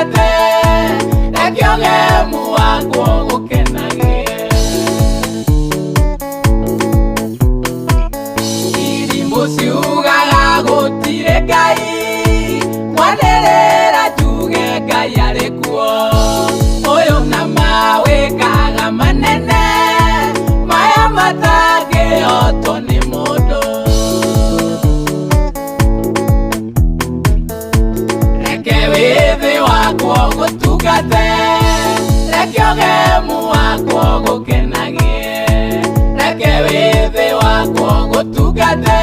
Gũtungate, reke ũgemu wakwo gũkenagie. Irimũ ciugaga gũtirĩ Ngai, mwanĩrĩra njuge Ngai arĩ kuo. Ũyũ na mawĩkaga manene, maya matangĩhotwo nĩ mũndũ. Reke wĩthĩ wakwo gũtungate, reke ũgemu wakwo gũkenagie. Reke wĩthĩ wakwo gũtungate,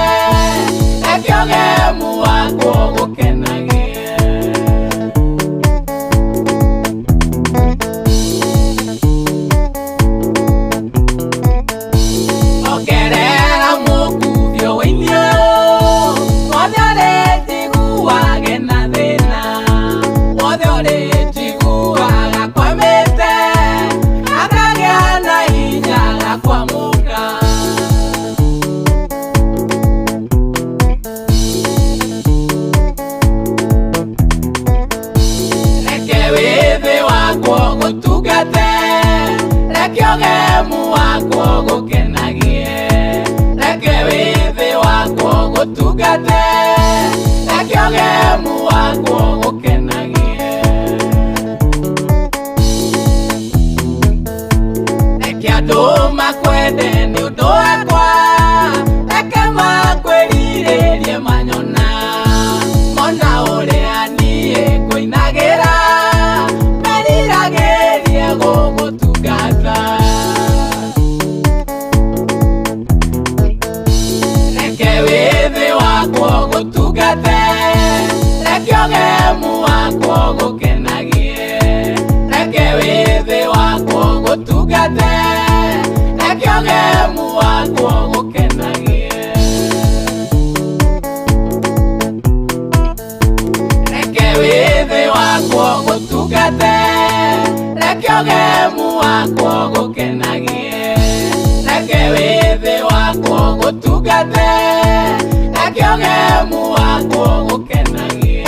reke ũgemu wakwo gũkenagie. Ongerera mũkubio wĩinĩ wothe ũrĩ njiguage na thĩna, wothe ũrĩ njiguaga kwamĩte, akagĩa na hinya gakwamũka. Reke wĩthĩ wakwo gũtungate, reke ũgemu wakwo gũkenagie. Reke wĩthĩ wakwo gũtungate, reke ũgemu wakwo gũkenagie. Reke andũ makwende nĩ ũndũ wakwa, reke makwĩrirĩrie manyona, mona ũrĩa niĩ ngũinagĩra, meriragĩrie gũgũtungata. Reke wĩthĩ wakwo gũtungate, reke ũgemu wakwo gũkenagie. Reke wĩthĩ wakwo gũtungate, reke ũgemu wakwo gũkenagie. Reke wĩthĩ wakwo gũtungate, reke ũgemu wakwo gũkenagie. Reke wĩthĩ wakwo gũtungate, reke ũgemu wakwo gũkenagie.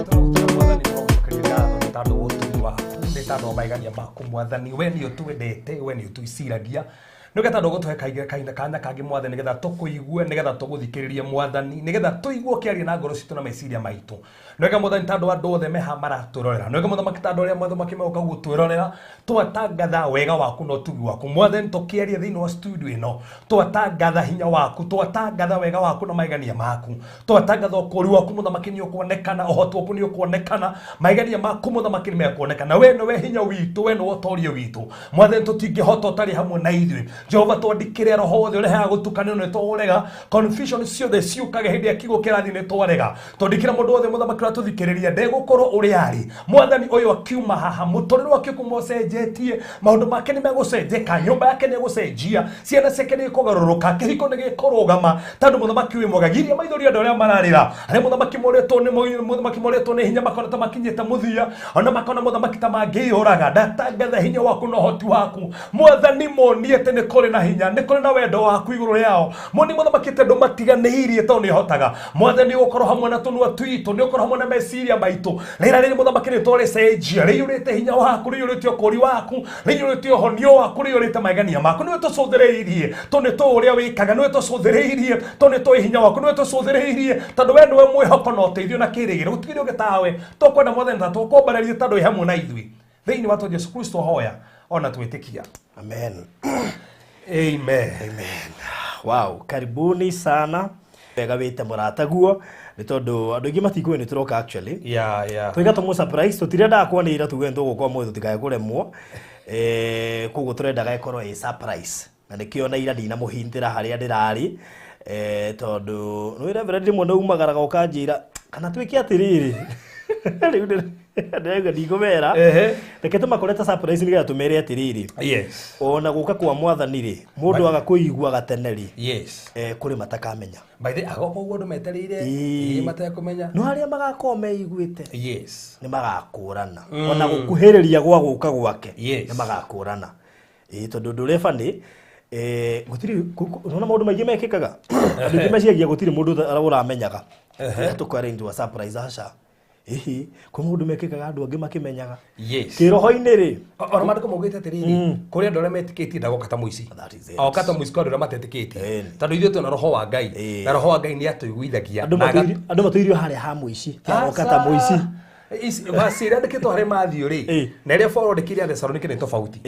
Tũragũtũra mwathani, tũragũcokeria ngatho nĩ tondũ wa ũtugi waku, nĩ tondũ wa maigania maku mwathani. We nĩ ũtwendete, we nĩ ũtwĩciragia, nĩ getha ndũgũtũhe kahinda kanya kangĩ mwathani, nĩgetha tũkũigue, nĩgetha tũgũthikĩrĩrie mwathani, nĩgetha tũigue ũkĩaria na ngoro citũ na meciria maitũ. Nĩwega mwathani, tondũ andũ othe meha maratwĩrorera. Nĩwega mũthamaki, tondũ arĩa mũthamaki megũka gũtwĩrorera, twatangatha wega waku na ũtugi waku mwathani. Tũkĩaria thĩinĩ wa studio ĩno, twatangatha hinya waku, twatangatha wega waku na maigania maku, twatangatha ũkũri waku mũthamaki nĩ ũkuonekana, ũhoti waku nĩ ũkuonekana, maigania maku mũthamaki nĩ mekuonekana. We nĩwe hinya witũ, we nĩwe ũtorio witũ mwathani, tũtingĩhota ũtarĩ hamwe na ithuĩ. Jehova, twandĩkĩre roho wothe ũrehaga gũtukanio nĩ tũrega, confusion ciothe ciũkaga hĩndĩ ya kiugo kĩrathiĩ nĩ twarega. Twandĩkĩre mũndũ wothe mũthamaki ũratũthikĩrĩria ndegũkorwo ũrĩa arĩ mwathani ũyũ akiuma haha, mũtũrĩre wake kuma ũcenjetie, maũndũ make nĩ megũcenjeka, nyũmba yake nĩ ĩgũcenjia, ciana ciake nĩ ikũgarũrũka, kĩhiko nĩ gĩkũrũgama, tondũ mũthamaki wĩ mwega. Giria maithori andũ arĩa mararĩra, arĩa mũthamaki morĩtwo nĩ mũthamaki, morĩtwo nĩ hinya, makona ta makinyĩte mũthia, ona makona mũthamaki ta mangĩyũraga. Ndatangatha hinya waku na ũhoti waku mwathani, monie atĩ nĩ kũrĩ na hinya, nĩ kũrĩ na wendo waku igũrũ rĩao. Monie mũthamaki atĩ ndũmatiganĩirie, tondũ nĩ ũhotaga mwathani. Ũgũkorwo hamwe na tũnua twitũ, nĩ ũkorwo hamwe na meciria maitũ. Rĩra rĩrĩ mũthamaki nĩ twarĩcenjia, rĩiyũrĩte hinya waku, rĩiyũrĩte ũkũri waku, rĩiyũrĩte ũhonio waku, rĩiyũrĩte maigania maku. Nĩwe tũcũthĩrĩirie tondũ nĩ tũĩ ũrĩa wĩkaga, nĩwe tũcũthĩrĩirie tondũ nĩ tũĩ hinya waku, nĩwe tũcũthĩrĩirie tondũ we nĩwe mwĩhoko na ũteithio na kĩrĩgĩrĩro. Gũtigĩrĩ ũngĩ tawe tũkwenda mwathani, ta tũkwambarĩrie tondũ wĩ hamwe na ithuĩ. Thĩinĩ wa Jesu Kristo hoya ona twĩtĩkia. Amen. Amen. Amen. Wow, karibuni sana. Wega wĩte mũrataguo nĩ tondũ andũ aingĩ matikũĩ nĩ tũroka actually. Yeah. Tũiga tũmũ surprise tũtirendaga kwanĩrĩra tuge nĩ tũgũka ũmũthĩ tũtikae kũremwo. Koguo tũrendaga ĩkorwo ĩ surprise. Na nĩkĩo na ira ndinamũhintĩra harĩa ndĩrarĩ. Tondũ nĩ Reverend rĩmwe nĩ umagaraga ũkanjĩra kana twĩke atĩrĩrĩ. Rĩu ndĩrauga ndikũmera. Reke tũmakore ta surprise nĩgetha tũmere atĩrĩrĩ. Yes. Ona gũka kwa mwathani rĩ, mũndũ aga kũiguaga tene rĩ. Yes. Kũrĩ matakamenya. By the agoka ũguo andũ metereire, matekũmenya. No arĩa magakorwo meiguĩte. Yes. Nĩ magakũrana. Ona gũkuhĩrĩria gwa gũka gwake. Yes. Nĩ magakũrana. Tondũ ũndũ ũrĩa bani, gũtirĩ, unaona maũndũ maingĩ mekĩkaga. Andũ aingĩ meciagia gũtirĩ mũndũ ũramenyaga. Tũkwara into a surprise aca. Hihi, kwĩ maũndũ mekĩkaga andũ angĩ makĩmenyaga. Yes. Kĩroho-inĩ rĩ. Ona maandĩko maugĩte atĩrĩrĩ, kũrĩ andũ arĩa metĩkĩtie ndagoka ta mũici. That is it. Oka ta mũici kwĩ andũ arĩa matetĩkĩtie. Tondũ ithuĩ twĩna roho wa Ngai. Na roho wa Ngai nĩ atũiguithagia. Andũ matũirio harĩa ha mũici. Ti agoka ta mũici. Verse ĩrĩa yandĩkĩtwo harĩ Matthew rĩ, na ĩrĩa Paul andĩkĩire Athesalonike nĩ tofauti.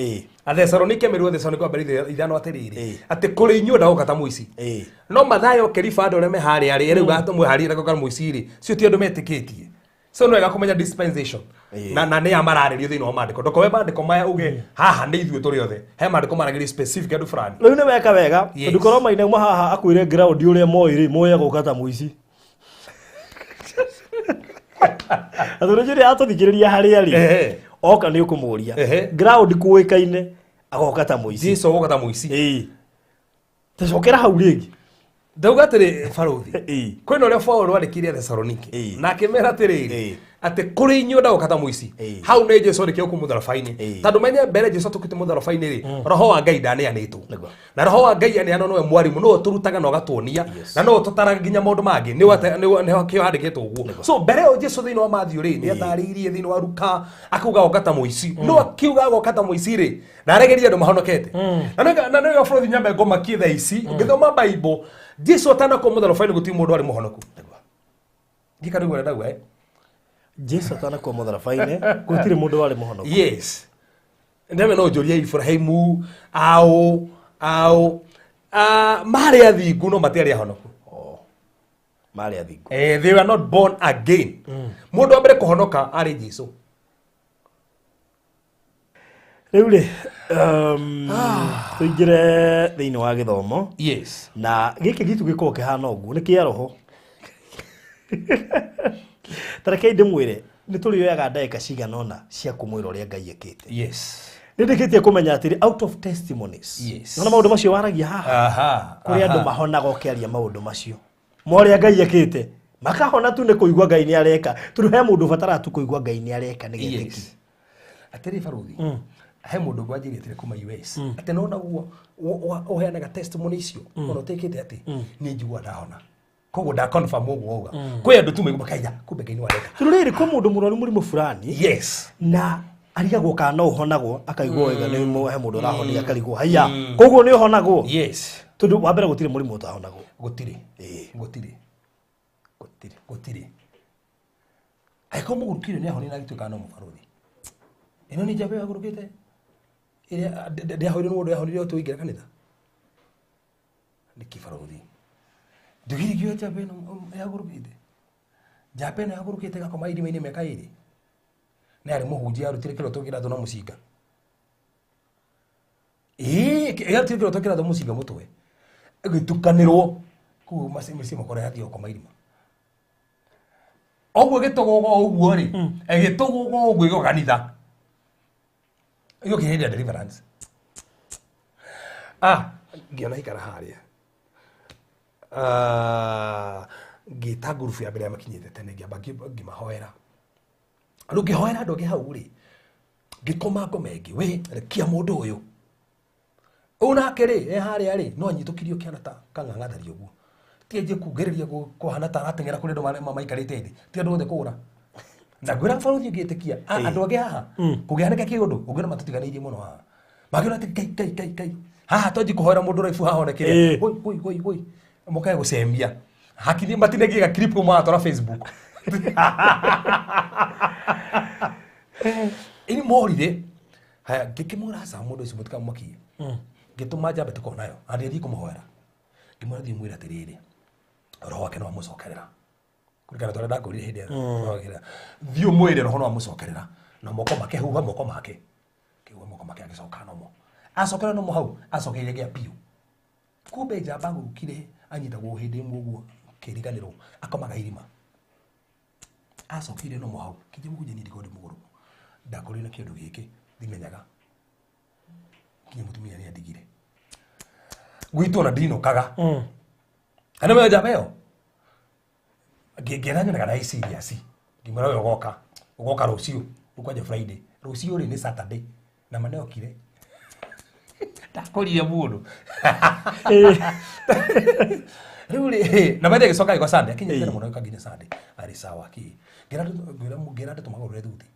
Athesalonike mĩrũ Athesalonike wa mbere ithano atĩrĩrĩ, atĩ kũrĩ inyuĩ ndagoka ta mũici. No Mathayo kĩriba andũ arĩa me harĩa rĩ, rĩu gatũmwe harĩa ndagoka mũici rĩ, cio ti andũ metĩkĩtie. So no wega kũmenya dispensation. Na nĩ ya mararĩrio thĩinĩ wa maandĩko. Ndũkoe maandĩko maya uge haha nĩ ithuĩ tũrĩ othe. He maandĩko maragĩrio specific andũ fulani. Rĩu nĩ weka wega. Tondũ korwo mainauma haha akwĩre ground ũrĩa moĩ rĩ, moĩ agoka ta mũici. Atũrĩ njĩra atũthikĩrĩria harĩa rĩ. Oka nĩ ũkũmũria. Ground kũĩkaine agoka ta mũici. Jesu agoka ta mũici. Tũcokera hau rĩngĩ. Ndauga atĩrĩ barũthi. Kwĩna ũrĩa Paul andĩkĩire Athesalonike. Na akĩmera atĩrĩrĩ, atĩ kũrĩ inyuĩ ndagoka ta mũici. Hau nĩ Jesu andĩkĩire gũkũ mũtharaba-inĩ. Tondũ menye mbere Jesu atũkĩte mũtharaba-inĩ rĩ, roho wa Ngai ndaneanĩtwo. Na roho wa Ngai aneanwo nĩwe mwarimũ, nĩwe ũtũrutaga na ũgatuonia, na nĩwe ũtũtaraga nginya maũndũ mangĩ. Nĩwe kĩo handĩkĩtwo ũguo. So mbere ĩyo Jesu thĩinĩ wa Matthew rĩ, nĩ atarĩirie thĩinĩ wa Luka, akauga agoka ta mũici. No akiuga agoka ta mũici rĩ, na aregeria andũ mahonokete. Na nĩwe bũrũri nyambe ngomakie thaa ici, ũngĩthoma Bible, Jesu atanakua mũtharaba-inĩ gũtirĩ mũndũ warĩ mũhonoku. Ngĩka nĩguo ndauga, Jesu atanakua mũtharaba-inĩ gũtirĩ mũndũ warĩ mũhonoku. Yes. Ndeme no njũrie Ibrahimu, ao marĩ athingu no matiarĩ ahonoku. Marĩ athingu. They were not born again. Mũndũ wa mbere kũhonoka arĩ Jesu. Rĩu rĩ, tũingĩre thĩinĩ wa gĩthomo. Yes. Na gĩkĩ gĩtu gĩkoragwo kĩhana ũguo nĩ kĩa roho. Ta rekei ndĩmwĩre, nĩ tũrĩoyaga ndagĩka cigana ũna cia kũmwĩra ũrĩa Ngai ekĩte. Yes. Nĩ ndĩkĩtie kũmenya atĩrĩ out of testimonies. Yes. Nona maũndũ macio waragia haha. Kũrĩ andũ mahonaga ũkĩaria maũndũ macio. Ma ũrĩa Ngai ekĩte. Makahona tu nĩ kũigua Ngai nĩ areka. Tondũ he mũndũ ũbataraga tu kũigua Ngai nĩ areka nĩ getĩki. Atĩrĩ barũthi. He mũndũ ũngĩ wanjĩrĩte kuma US. Atĩ nona ũguo ũheanaga testimony icio. Ona ũtĩkĩte atĩ niĩ njiguaga ndahona. Koguo nda confirm ũguo wauga. Kwĩ andũ tu maigua makaiga kumbe Ngai nĩ wareka. Tondũ rĩrĩ kwĩ mũndũ mũrwaru mũrimũ fulani. Yes. Na arigagwo kana no ũhonagwo akaigua wega nĩ he mũndũ ũrahonia akarigwo haiya. Koguo nĩ ũhonagwo. Yes. Tondũ wa mbere gũtirĩ mũrimũ ũtahonagwo. Gũtirĩ. Gũtirĩ. Gũtirĩ. Gũtirĩ. Angĩkorwo mũgũrũkire nĩ ahonire na agĩtuĩka no mũbarũthi. Ĩno nĩ njamba yagũrũkĩte. Ĩrĩa ndĩahoirwo nĩ mũndũ yahonire ũtũingĩra kanitha. Nĩ kĩbarũthi. Ndũgirigio njamba ĩno yagũrũkĩte. Njamba ĩno yagũrũkĩte ĩgakoma irima-inĩ mĩaka ĩrĩ. Nĩ arĩ mũhunjia arutire kĩroto kĩratũ na mũcinga. Yarutire kĩroto kĩratũ mũcinga mũtwe. Ĩgĩtukanĩrwo kũu mĩciĩ makora yathiĩ gũkoma irima. Ũguo gĩtũgũga ũguo rĩ, ĩgĩtũgũga ũguo ĩgĩũka kanitha. Ĩgĩũka hĩndĩ ya deliverance. Ngĩona ikara harĩa. Ngĩta ngurubu ya mbere ya makinyĩte tene ngĩamba ngĩmahoera. Rĩu ngĩhoera andũ angĩ hau rĩ, ngĩkoma ngoma ĩngĩ, we rekia mũndũ ũyũ. Ũyũ nake rĩ, e harĩa rĩ, no anyitũkirio kĩana ta kang'ang'atharia ũguo. Ti anjie kungĩrĩria kũhana ta arateng'era kũrĩ andũ maikarĩte thĩ. Ti andũ othe kũra. Na ngwĩra barũthi ngĩtĩkia, andũ angĩ haha, kũngĩhanĩka kĩũndũ, ũngĩona matũtiganĩirie mũno haha. Makĩona atĩ Ngai, Ngai, Ngai, Ngai. Haha twanjie kũhoera mũndũ raibu haha one kĩrĩa. Woi, woi, woi, woi. Mũkae gũcemia. Hakiri matinagie ga clip matwara Facebook. Ini morire. Haya ngĩkĩmwĩra aca mũndũ ũcio mũtikamũmakie. Ngĩtũma njambe tũkorwo nayo. Na ndĩathiĩ kũmũhoera. Ngĩmwĩra thiĩ mwĩre atĩrĩrĩ. Roho wake no amũcokerera kũringana na ũrĩa ndakũrire hĩndĩ ĩyo. Thiĩ ũmwĩre roho no amũcokerera na moko make, huha moko make, kĩhuha moko make, agĩcoka nomo, acokera nomo hau acokeire gĩa biũ. Kumbe njamba agũrũkire, anyitagwo hĩndĩ ĩmwe ũguo kĩriganĩrwo, akomaga irima, acokire nomo hau kinje mũhunjia. Niĩ ndikorwo ndĩ mũgũrũku, ndakorire na kĩndũ gĩkĩ ndimenyaga, nginya mũtumia nĩ andigire gwitũ ona ndinũkaga. Ana menya njamba ĩyo ngĩra nyonaga na serious, ngĩmwĩra we ũgoka, ũgoka rũciũ, rĩu kwanja Friday, rũciũ rĩ nĩ Saturday, na ma nĩokire, ndakorire mũndũ rĩu rĩ na maithe gĩcoka gĩko Sunday akinya tene mũno, gĩũka nginya Sunday arĩ sawa ki. Ngĩra ngĩra ngĩra andũ tũmagũrĩre thuti,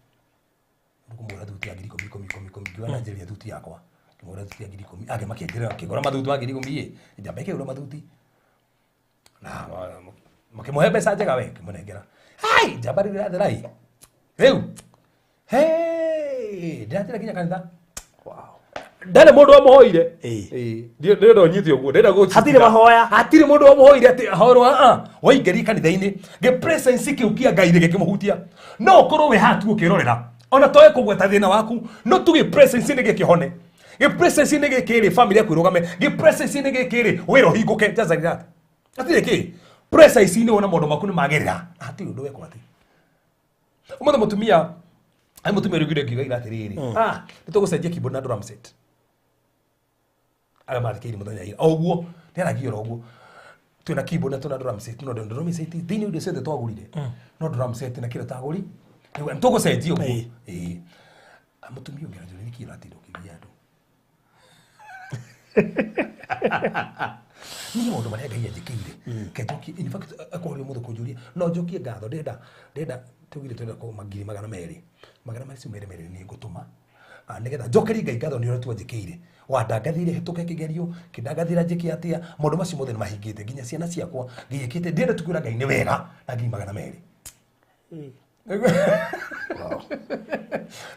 kũmũgũra thuti ya 10,000, 10, 10, 10. Ngiuga nanjĩrĩria thuti yakwa, ngĩmũgũra thuti ya 10,000, age makĩnjĩra akĩgũra mathuti ma 10,000 ĩ njamba ĩkĩgũra mathuti na makĩmũhe mbeca njega, we kĩmũnengera. Hai, njamba rĩu ĩrathera ĩ rĩu, hey, ndĩratira nginya kanitha. Ndarĩ mũndũ wamũhoire. Ndĩrenda ũnyite ũguo, ndĩrenda gũcitira. Hatirĩ mahoya. Hatirĩ mũndũ wamũhoire atĩ ahorwo a waingĩria kanitha-inĩ, gĩ presence kĩu kĩa Ngai rĩ gĩkĩmũhutia. No ũkorwo wĩ haha tu ũkĩrorera, ona toe kũgweta thĩna waku, no tu gĩ presence nĩ gĩkĩhone, gĩ presence nĩ gĩkĩ rĩ family yaku ĩrũgame, gĩ presence nĩ gĩkĩ rĩ wĩra ũhingũke, just like that. Hatirĩ kĩ presence nĩ wona maũndũ maku nĩ magĩrĩra, hatirĩ ũndũ wekwo. Atĩ ũmũthĩ mũtumia ai mũtumia rĩugire ngiuga ira atĩrĩrĩ, ah, nĩ tũgũcenjia keyboard na drum set, arĩa mathikĩire mũthenya ira o ũguo nĩaragia oro ũguo, twĩna keyboard na twĩna drum set, no drum set thĩinĩ indo ciothe twagũrire, no drum set na kĩrĩa tagũri nĩ tũgũcenjia ũguo. Ĩĩ. Ah, mũtumia ũngĩ aranjũria nĩkĩ ũratinda ũkĩgia andũ. Niĩ maũndũ marĩa Ngai anjĩkĩire, ke njokie, in fact akorwo nĩ mũndũ kũnjũria, no njokie ngatho. Ndĩrenda tugire twenda kũma 200,000, magana macio merĩ merĩ nĩ ngũtũma. Ah, nĩgetha njokerie Ngai ngatho nĩ ũrĩa tu anjĩkĩire, wandangathire hĩtũke kĩgerio, kĩndangathĩra njĩke atĩa, maũndũ macio mothe nĩ mahingĩte, nginya ciana ciakwa Ngai ĩkĩte. Ndĩrenda tu kwĩra Ngai nĩ wega na 200,000.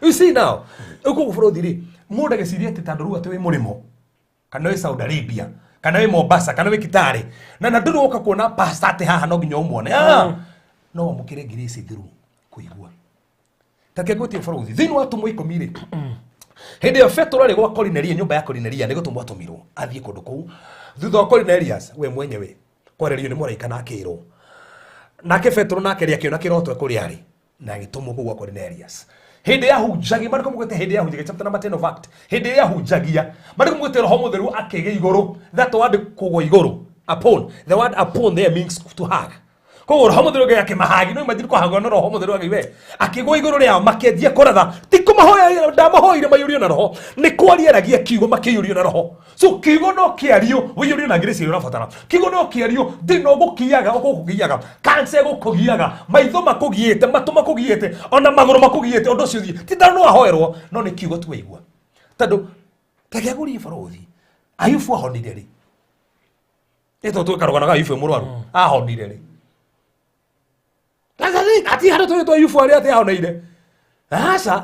You see now, ũkũ bũrũri rĩ, mũndũ agĩciria atĩ tondũ rĩu atĩ wĩ mũrĩmo kana wĩ Saudi Arabia kana wĩ Mombasa kana wĩ Kitale na ndũrĩ woka kuona pastor atĩ haha no nginya ũmuone. Ah, no wamũkĩre grace through kũigua. Ta reke ngwĩtie bũrũri thĩinĩ wa atũmwo 10 rĩ, hĩndĩ ĩyo Petero arĩ gwa Korinelia, nyũmba ya Korinelia, nĩ gũtũmwo atũmirwo athiĩ kũndũ kũu thutha wa Cornelius we mwenyewe kwarĩrio nĩ mũraika na akĩrwo. Nake Petero nake rĩ akĩona kĩroto e kũrĩa arĩ na agĩtũmwo kũu gwa Cornelius. Hĩndĩ ya hunjagia, marĩko mugĩte hĩndĩ ya hunjagia, chapter number 10 of Act, hĩndĩ ya hunjagia, marĩko mugĩte Roho Mũtheru akĩgĩa igũrũ. That word kũgwa igũrũ, upon, the word upon there means to hug. Koguo Roho Mũtheru Ngai akĩmahagi, no imagine kũhagwo na Roho Mũtheru agĩwe akĩgwa igũrũ rĩao, makĩanjia kũratha. Ti kũmahoya ndamahoire maiyũrio na Roho, nĩ kwaria aragia kiugo, makĩiyũrio na Roho. So kiugo no kĩario ũiyũrio na grace ĩrĩa ũrabatara. Kiugo no kĩario, thĩna ũgũkiaga, ũgũkũgiaga, cancer ĩgũkũgiaga, maitho makũgiĩte, matũ makũgiĩte, ona magũrũ makũgiĩte, ũndũ ũcio ũthiĩ ti tondũ no ahoerwo, no nĩ kiugo tu waigua. Tondũ tageagũrie bũrũthi, Ayubu ahonire rĩ? Ĩtũ twĩkarũganaga Ayubu e mũrwaru, ahonire rĩ? Ati handũ tũrĩtwo Ayubu arĩa atĩ ahoneire, aca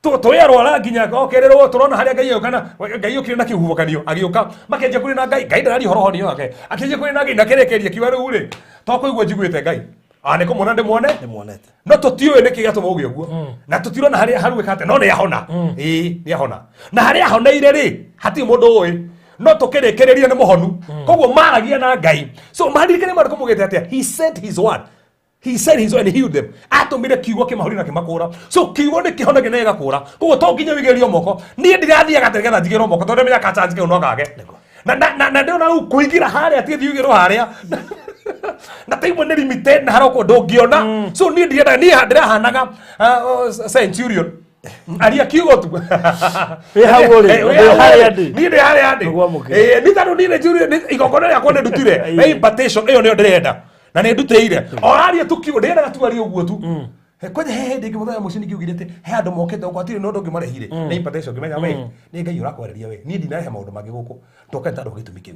tũrĩ arwara nginya okererwo, tũrona harĩa Ngai oka na Ngai okire na kĩhuhũkanio, agĩũka makĩanjia kũrĩ na Ngai. Ngai ndararia ũhoro honio wake, akĩanjia kũrĩ na Ngai na kĩrĩkĩria kiuga rĩu rĩ to kũigua njiguĩte Ngai, a nĩ kũmuona ndĩmuone. Ndĩmuonete. No tũtiũĩ nĩkĩ gĩatũma ũgĩe ũguo na tũtirona harĩa haruĩka atĩ no nĩ ahona. Ĩĩ, nĩ ahona, na harĩa ahoneire rĩ hatirĩ mũndũ ũĩ, no tũkĩrĩkĩrĩria nĩ mũhonu. Koguo maragia na Ngai, so maririkane marĩkũ mugĩte atĩa? He sent his word, he said his word and healed them. Atũmire kiugo kĩmahũri na kĩmakũra. So kiugo nĩ kĩhonagia na gĩgakũra. Koguo to nginya wĩigĩrĩrio moko. Niĩ ndirathiaga atĩ nĩgetha njigĩrwo moko, tondũ ndĩmenya ka chance kĩu no kage na ndĩrona rĩu kũingĩra harĩa tiĩ thiĩ ũigĩrwo harĩa na taimwe nĩ limited na haroko ndũngĩona. So niĩ ndirendaga, niĩ ndĩrahanaga centurion, aria kiugo tu. Wĩ hau ũrĩ, Eh, wĩ ndĩ hau harĩa ũrĩ. ndĩ. Niĩ ndĩ harĩa ndĩ. Nĩgwamũkĩra. Eh, nĩ tondũ niĩ nĩ njũrire igongona rĩakwa nĩ ndutire na impartation ĩyo nĩyo ndĩrenda na nĩ ndutĩire orarie tu kiugo, ndĩrendaga tu arie ũguo tu. Kwanja he hĩndĩ ĩngĩ mũthenya mũciĩ ningĩugire atĩ he andũ mokĩte gũkũ, hatirĩ na ũndũ ũngĩ marehire na impartation, ngĩmenya we nĩ Ngai ũrakwarĩria we. Niĩ ndinarehe maũndũ mangĩ gũkũ, ndoka nĩ tondũ wa gĩtũmi kĩu.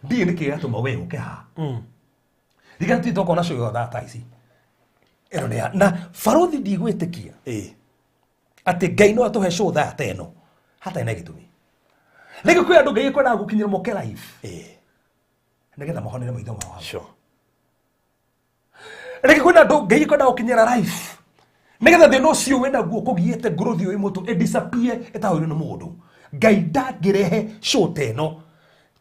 Ndiĩ nĩkĩ gĩatũma we ũke haha. Ririkana tũthiĩ tokona show ĩyo thaa ici ĩno nĩ ya na barothi, ndigwĩtĩkia atĩ Ngai no atũhe show thaa ta ĩno hatarĩ na gĩtũmi. Rĩngĩ kwĩ andũ Ngai ekwendaga gũkinyĩra moke live nĩgetha mahonere maitho mao hau. Rĩngĩ kwĩna andũ Ngai ekwenda gũkinyĩra life nĩgetha thĩna ũcio wĩnaguo kũgiĩte growth ĩyo ĩ mũtũ ĩdisappear ĩtahũrirwo nĩ mũndũ. Ngai ndangĩrehe show ta ĩno.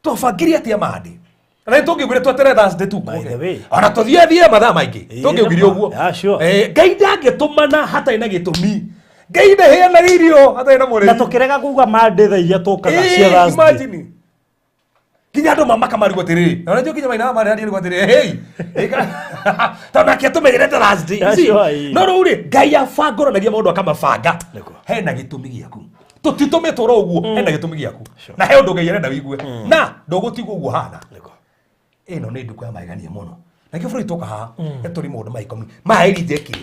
Twabangire atĩa Monday? Na nĩ tũngĩugire tweterere Thursday tu. By the way. Ona tũthiĩ thiĩ mathaa maingĩ. Ĩĩ, Tũngĩugire nĩma. ũguo. Yeah, sure. Ngai ndangĩtũmana hatarĩ na gĩtũmi. Ngai ndaheanaga irio hatarĩ na mũrĩi. Na tũkĩrega kuga Monday thaa iria tũkaga cia Ĩĩ, Thursday. imagine. Nginya andũ mamaka marigwo atĩrĩrĩ, na unajua nginya mainaga marĩ arigwo atĩrĩrĩ, hey, tondũ nake atũmenyerete Thursday. Yeah, See? sure, ĩĩ. No rĩu rĩ, Ngai abangũranagia maũndũ akamabanga. Nĩguo. Hena gĩtũmi gĩaku. Tũtitũmĩtwo oro ũguo, hena gĩtũmi gĩaku. Na he ũndũ Ngai arenda wĩigue. Na ndũgũtigwo ũguo hana. Nĩguo. Ĩno nĩ ndukũ ya magegania mũno. Na kĩo bũrũri tũka haha, tũrĩ maũndũ ma ikũmi. Maya Elijah ekire.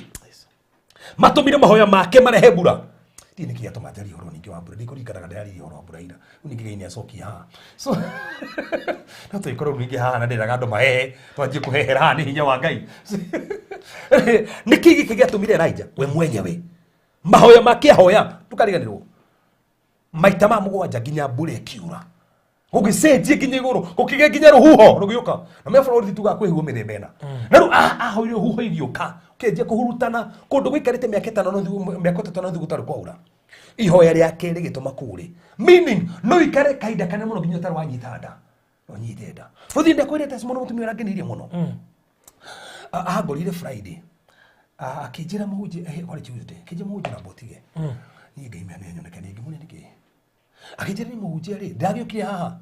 Matũmire mahoya make marehe mbura. Ndiĩ nĩkĩ gĩatũma njarie ũhoro ningĩ wa mbura. Ndikũririkanaga ndĩraririe ũhoro wa mbura ira. Rĩu ningĩ Ngai nĩacokia haha. So, no tũgĩkorwo rĩu ningĩ haha na ndĩraga andũ mahehe, twanjie kũhehera haha nĩ hinya wa Ngai. Nĩkĩ gĩkĩ gĩatũmire Elijah we mwenyewe mahoya make ahoya ndũkariganĩrwo maita ma mũgwanja nginya mbura ĩkiura gũgĩcenjia nginya igũrũ gũkĩgĩa nginya rũhuho rũgĩũka na me bũrũri tugaga kwĩ huho mĩthemba ĩna na rĩu ahoire rũhuho igĩũka kĩanjia kũhurutana kũndũ gũikarĩte mĩaka ĩtano na nuthu, mĩaka ĩtatũ na nuthu gũtarĩ kwaura. Ihoya rĩake rĩgĩtũma kũũre, meaning no ikare kahinda kanene mũno nginya ũtarĩ wanyita nda, no nyite nda. Rũthiĩ ndakwĩrĩte mũno mũtumia ũrangenirie mũno. Angorire Friday, akĩnjĩra mũhunjia, kwarĩ Tuesday, akĩnjĩra mũhunjia na mbotige niĩ Ngai mĩa nĩanyoneke nĩ ngĩmũria nĩkĩ. Akĩnjĩra nĩ mũhunjia rĩ, ndagĩũkire haha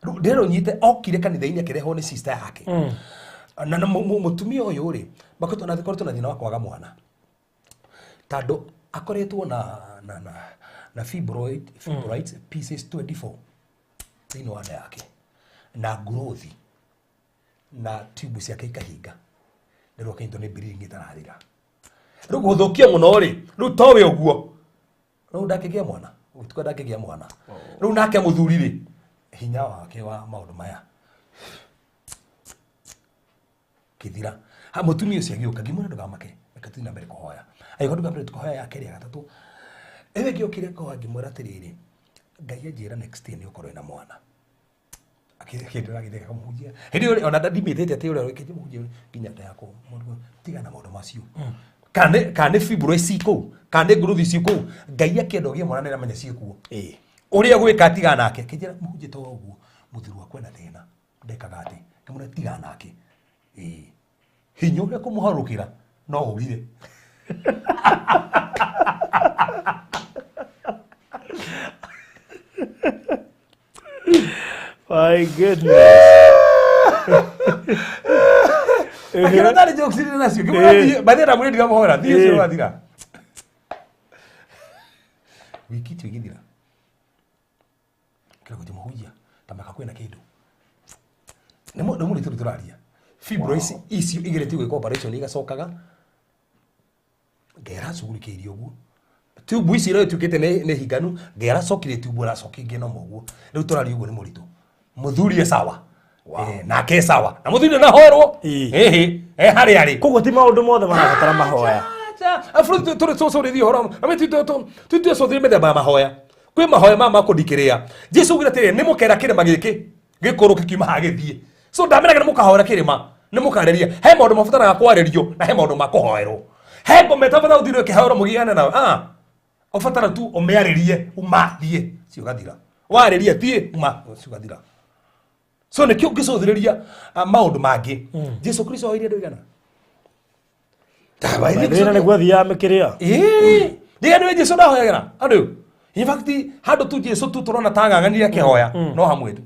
Rĩu ndĩrerwo nyite okire kanitha-inĩ akĩrehwo nĩ sister yake. Na mũtumia ũyũ rĩ, makoretwo na thĩna wa kwaga mwana tondũ akoretwo na fibroids pieces 24 thĩinĩ wa nda yake na growth na tube ciake ikahinga, rĩu akanyitwo nĩ bleeding ĩtarathira. Rĩu gũthũkia mũno rĩ, rĩu towe ũguo rĩu ndangĩgĩa mwana, gũtuka ndangĩgĩa mwana. Rĩu nake mũthuri rĩ, hinya wake wa maũndũ maya kĩthira. Ha mũtumia ũcio agĩũka, ngĩmwĩra ndũgamake, reke tũthiĩ na mbere kũhoya. Agĩũka tũthiĩ na mbere kũhoya ya kerĩ ya gatatũ. Ĩyo ĩngĩ yokire kũhoya ngĩmwĩra atĩrĩrĩ, Ngai anjĩra next year nĩ ũkorwo wĩna mwana. Akĩndora agĩtheka kamũhunjia. Hĩndĩ ĩyo ona ndimĩtĩte atĩ ũrĩa ũrĩkĩtie mũhunjia nginya nda yakwa, mũndũ tiga na maũndũ macio. Kana nĩ fibroids ci kũu, kana nĩ growth ci kũu, Ngai akĩenda ũgĩe mwana nĩaramenya ciĩ kuo. Ũrĩa gwĩka tiga nake. Akĩnjĩra mũhunjia to ũguo, mũthuri wakwa ena thĩna, ndekaga atĩ. Ngĩmwĩra tiga nake. Hinya ũrĩa kũmũharũkĩra no ũrire. My goodness. Akĩona tarĩ jokes ndĩ nacio. Ngĩmwĩra thiĩ, by the way ndamwĩrire ndiramũhoera, thiĩ ũcio ũrathira. Wiki ĩtio ĩgĩthira. Kĩroko mũhunjia, ta maka kwĩna kĩndũ. Nĩ mũritũ tũraria. Fibroids icio igeretie gwĩka operation igacokaga. Ngai aracugurikĩirie ũguo. Tube ici iria ituĩkĩte nĩ hinganu, Ngai aracokirie tube aracokia ingĩ no ũguo. Rĩu tũraria ũguo nĩ mũritũ. Mũthuri e sawa. Nake e sawa. Na mũthuri ndahoerwo. Ĩhĩ, e harĩa arĩ. Koguo ti maũndũ mothe marabatara mahoya. Afu tũrĩ tũcũrĩrie ũhoro. Ame tũtũcũthĩrĩrie mĩthemba ya mahoya. Kwĩ mahoya ma makũndikĩrĩa. Jesu augire atĩrĩrĩ, nĩ mũkera kĩrĩma gĩkĩ gĩkũrũ kĩkiuma haha gĩthiĩ. So ndameraga nĩ mũkahoera kĩrĩma, nĩ mũkarĩria. He maũndũ mabataraga kwarĩrio na he maũndũ ma kũhoerwo. He ngoma ĩtabatara gũthiĩ ĩkĩhoerwo mũgiane nayo. Ũbatara tu ũmĩarĩrie, uma thiĩ, ũcio ũgathira. Warĩria thiĩ, uma, ũcio ũgathira. So nĩkĩo ũngĩcũthĩrĩria maũndũ mangĩ. Jesu Kristo oire andũ aigana? Thĩna nĩguo athiaga mĩkĩrĩa. Ndiga nĩwe Jesu ndahoyagĩra andũ. In fact, handũ tu Jesu tu tũrona ta ng'ang'anire akĩhoya, no hamwe tu.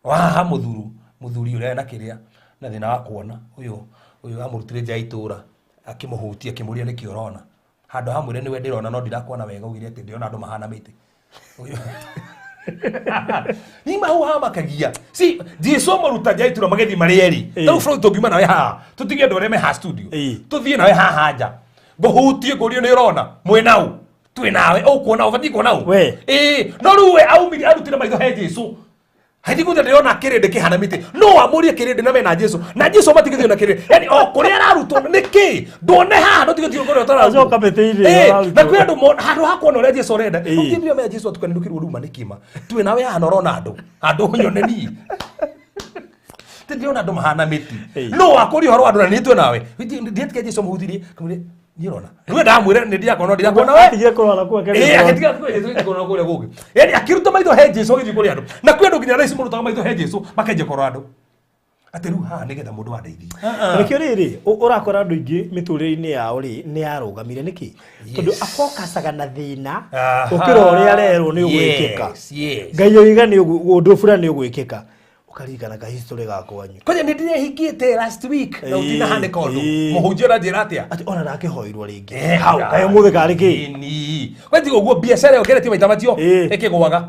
Waha mũthuri ũrĩa na kĩrĩa na thĩna wa kuona, ũyũ amũrutire nja ya itũũra, akĩmũhutia, akĩmũria nĩkĩ ũrona. Handũ hamwĩre nĩwe ndĩrona no ndirakuona wega, augire atĩ ndĩrona andũ mahana mĩtĩ. Ni mau hamakagia. Si Jesu amũruta nja ya itũũra magĩthiĩ marĩ erĩ. Rĩu bũrũri tũngiuma nawe haha, tũtige andũ arĩa me haha studio. Tũthiĩ nawe haha nja. Ngũhutie ngũrie nĩ ũrona, mwĩ nau. Twĩ nawe, ũkuona, ũbatiĩ kuona ũ. We. No rĩu we aumire arutire maitho he Jesu. Hathi kuja ndĩrona kĩrĩndĩ kĩhana mĩtĩ. No amũrie kĩrĩndĩ na mena Jesu. Na Jesu matigĩthiĩ na kĩrĩndĩ. Yaani o kũrĩa ararutwo nĩ kĩ? Ndone haha ndũtigĩthiĩ kũrĩa ũtararutwo. Acoka mĩtĩ-inĩ ĩyo ararutwo. Na kwĩ andũ handũ ha kuona ũrĩa Jesu arenda. Ũngĩthiĩ mena Jesu atukanĩrwo kĩrwo ruma nĩ kĩma. Twĩ nawe haha na ũrona andũ. Andũ nyone niĩ. Ti ndĩrona andũ mahana mĩti. Ĩĩ. No wakũria ũhoro wa andũ na niĩ twĩ nawe. Ndiĩtĩkia Jesu mũhutirie. Kamwĩre niĩ ũrona. Niwe ndamwĩra nĩ ndiakuona ndirakuona we. Atigire kũrora kũu akĩambia Ĩĩ kũrora. agĩtiga kũrĩa kũrora kũrĩa gũngĩ. Yaani akĩruta maitho he Jesu agĩthiĩ kũrĩ andũ. Na kwĩ andũ nginya thaa ici marutaga maitho he Jesu makenjia kũrora andũ. Atĩ rĩu haha nĩgetha mũndũ andeithie. Nĩkĩo rĩrĩ ũrakora andũ aingĩ mĩtũrĩre-inĩ yao rĩ nĩ yarũgamire nĩkĩ tondũ abokacaga na thĩna Aha. gũkĩra ũrĩa arerwo nĩ ũgwĩkĩka. Yes, yes. Ngai oiga nĩ ũndũ fulani nĩ ũgwĩkĩka, ũkaririkana ka history ga kwanyu. Kwanja nĩ ndĩrehingĩte last week na Ĩĩ, ũtinahanĩka ũndũ. ĩĩ. Mũhunjia ũranjĩra atĩa? Atĩ ona ndakĩhoirwo rĩngĩ Eh, hau kaĩ ũmũthĩ karĩ kĩ. Ĩni. Kwanja ũguo biacara ĩyo ngeretie maita macio Ĩĩ. ĩkĩgũaga.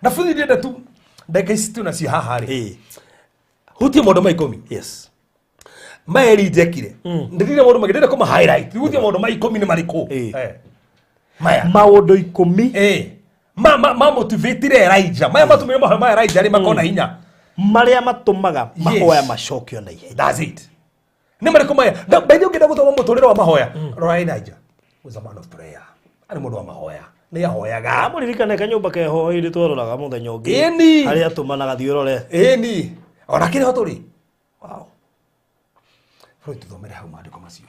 Na buthi ndĩrenda tu ndagĩka ici twĩ nacio haha rĩ. Ĩĩ. Hutie maũndũ ma 10. Yes. Ma Elijah ekire. Ndĩrire maũndũ maingĩ ndĩrenda kũma highlight. Hutie maũndũ ma 10 nĩ marĩkũ? Ĩĩ. Eh. Maya. Maũndũ 10. Ĩĩ. Ma motivatire Elijah. Maya matũmire mahoya ma Elijah rĩ makona hinya. Marĩa matũmaga mahoya Yes. macokio na ihenya. That's it. Nĩ marĩkũ maya? Na by the way ũngĩenda gũthoma mũtũrĩre wa mahoya, rora Elijah. Was a man of prayer. Arĩ mũndũ wa mahoya. Nĩ ahoyaga. Amũririkane kanyũmba keho hĩndĩ twaroraga mũthenya ũngĩ. Ĩni. Harĩa atũmanaga thiĩ ũrore. Ĩni. Ona kĩrĩ ho tũrĩ. Wow. Bũrũri tũthomere hau maandĩko macio.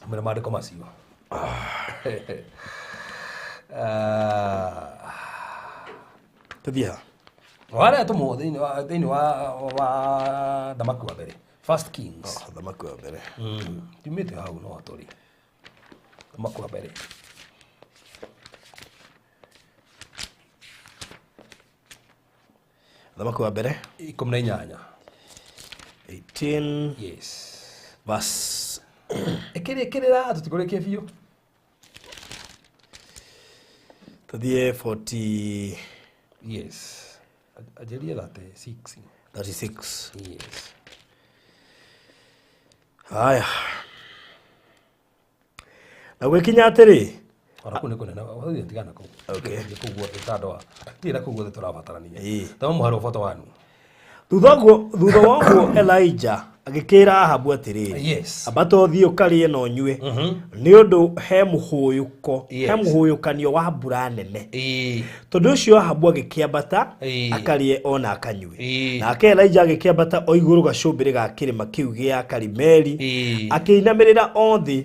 Thomere maandĩko macio. Ah. Tũthiĩ ha? Warĩa tũmwo thĩinĩ wa thamaki wa mbere. First Kings. Thamaki wa mbere. Tumĩte hau no tũrĩ. Thamaki wa mbere. Thamaki wa mbere. 18. 18. Yes. Verse. Ĩkĩrĩkĩrĩra tũtikũrĩkie biũ. Tũthiĩ 40. Yes. Anjĩrie 36. 36. Yes. Haya. Na gwĩkinya atĩrĩ. Ona kũu nĩ kũnene, ũthiĩ tigana kũu. Okay. Thiĩ kũu guothe ta andũ a. Thiĩ na kũu guothe tũrabatarania. Ĩĩ. Thoma mũhari wa 41. Thutha wa ũguo Elijah agĩkĩra Ahabu atĩrĩrĩ. Yes. Ambata ũthiĩ ũkarĩe na ũnyue. Nĩ ũndũ he mũhũyũko, Yes. he mũhũyũkanio wa mbura nene. Ĩĩ. Tondũ ũcio Ahabu agĩkĩambata Ĩĩ. akarĩe ona akanyue. Ĩĩ. Nake Elijah agĩkĩambata o igũrũ gacũmbĩrĩ ga kĩrĩma kĩu gĩa Karimeli, Ĩĩ. akĩinamĩrĩra o thĩ,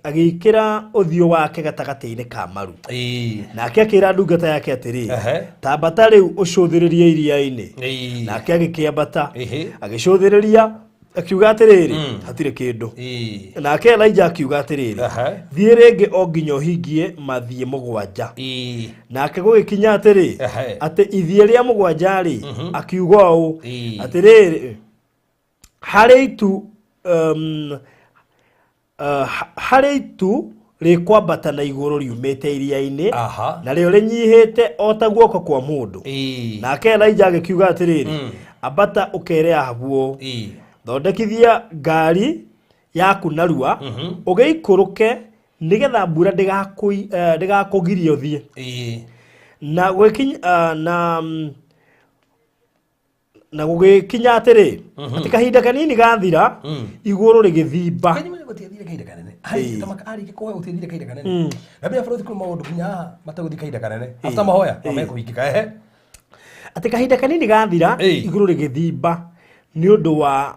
agĩĩkĩra ũthiũ wake gatagatĩ-inĩ ka maru. Ĩĩ. Nake akĩra ndungata yake atĩrĩ, Ehe. tambata rĩu ũcũthĩrĩrie iria-inĩ. Ĩĩ. Nake agĩkĩambata Ĩhĩ. agĩcũthĩrĩria akiuga atĩrĩrĩ, hatirĩ kĩndũ. Ĩĩ. Nake Elijah akiuga atĩrĩrĩ, Ehe. thiĩ rĩngĩ o nginya ũhingie mathiĩ 7. Ĩĩ. Nake gũgĩkinya atĩrĩ, Ehe. atĩ ithiĩ rĩa 7 rĩ, akiuga ũũ, Ĩĩ. atĩrĩrĩ, harĩ itu harĩ itu rĩkwambata na igũrũ riumĩte iria-inĩ, Aha. narĩo rĩnyihĩte o ta guoko kwa mũndũ. Ĩĩ. Nake Elijah agĩkiuga atĩrĩrĩ, ambata ũkere Ahabu ũũ, Ĩĩ. thondekithia ngari yaku narua, ũgĩikũrũke nĩgetha mbura ndĩgakũgirie ũthiĩ. Ĩĩ. Na gwĩkinya na na gũgĩkinya atĩrĩ, atĩ kahinda kanini gathira, igũrũ rĩgĩthimba. Kanyuma gũtiathire kahinda kanene. Arĩkia arĩkia kũhoya gũtiathire kahinda kanene. Na mbere bũrũri kwĩ maũndũ nginya haha matagũthiĩ kahinda kanene. After mahoya mamekũhingĩka ehe. Atĩ kahinda kanini gathira, Ĩĩ. igũrũ rĩgĩthimba nĩ ũndũ wa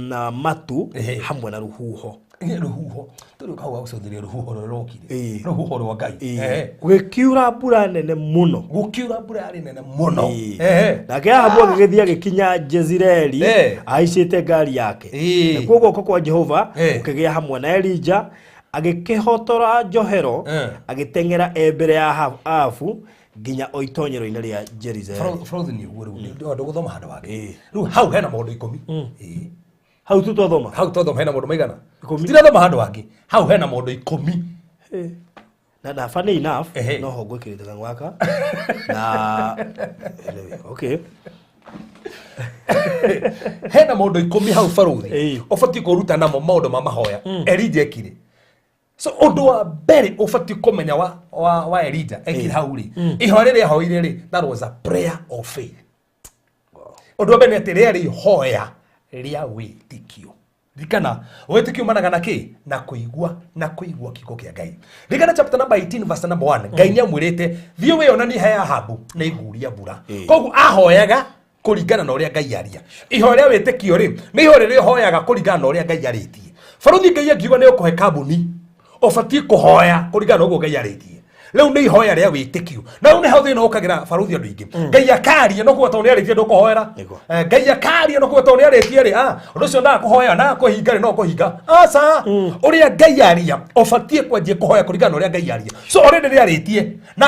na matu Ĩhĩ. hamwe na rũhuho. Ĩĩ, rũhuho. Tũrĩ kau gũcũthĩrĩria rũhuho rũrĩa rũkire. Ĩĩ. Rũhuho rwa Ngai. Ĩĩ. Ehe. Gũgĩkiura mbura nene mũno. Gũkiura mbura yarĩ nene mũno. Ĩĩ. Ehe. Nake Ahabu agĩgĩthiĩ agĩkinya Jezireeli Ĩĩ. ahaicĩte ngari yake. Ĩĩ. Nakuo guoko kwa Jehova Ĩĩ. gũkĩgĩa hamwe na Elijah, agĩkĩhotora njohero, Ĩĩ. agĩteng'era e mbere ya Ahabu nginya o itonyero-inĩ rĩa Jezireeli. Bũrũri nĩ ũguo rĩu ndũgũthoma handũ hangĩ. Rĩu hau hena maũndũ 10. Ĩĩ. Hau tu twathoma. Hau twathoma hena maũndũ maigana? 10. Tirathoma handũ hangĩ. Hau hena maũndũ 10. Na funny enough, Ehe. no ho ngwĩkĩrĩte kanua gaka. Na anyway, okay. Hena maũndũ 10 hau barũthi. Ĩĩ. Ũbatiĩ kũruta namo maũndũ ma mahoya. Elijah ekire. So ũndũ wa mbere ũbatiĩ kũmenya wa Elijah ekire hau rĩ. Ihoya rĩrĩa ahoire rĩ, that was a prayer of faith. Ũndũ wa mbere nĩ atĩ rĩarĩ ihoya rĩa wĩtĩkio. Ririkana wĩtĩkio umanaga na kĩ? Na kũigua, na kũigua kiugo kĩa Ngai. Ririkana chapter number 18 verse number 1, Ngai nĩ amwĩrĩte thiĩ wĩonanie he Ahabu nĩ iguria mbura. Koguo ahoyaga kũringana na ũrĩa Ngai aria. Ihoya rĩa wĩtĩkio rĩ, nĩ ihoya rĩrĩa ũhoyaga kũringana na ũrĩa Ngai arĩtie. Barũthi, Ngai angiuga nĩ ũkũhe kambuni, ũbatiĩ kũhoya kũringana na ũguo Ngai arĩtie. Rĩu nĩ ihoya rĩa wĩtĩkio. Na rĩu nĩho thĩna ũkagĩra barũthi andũ aingĩ. Ngai akaria no kuga tondũ nĩ arĩtie ndũkũhoera. Ngai akaria no kuga tondũ nĩ arĩtie rĩ, ũndũ ũcio ndakũhoya na kũhinga rĩ no kũhinga. Aca, ũrĩa Ngai aria ũbatiĩ kwanjia kũhoya kũringana na ũrĩa Ngai aria. So already nĩ arĩtie na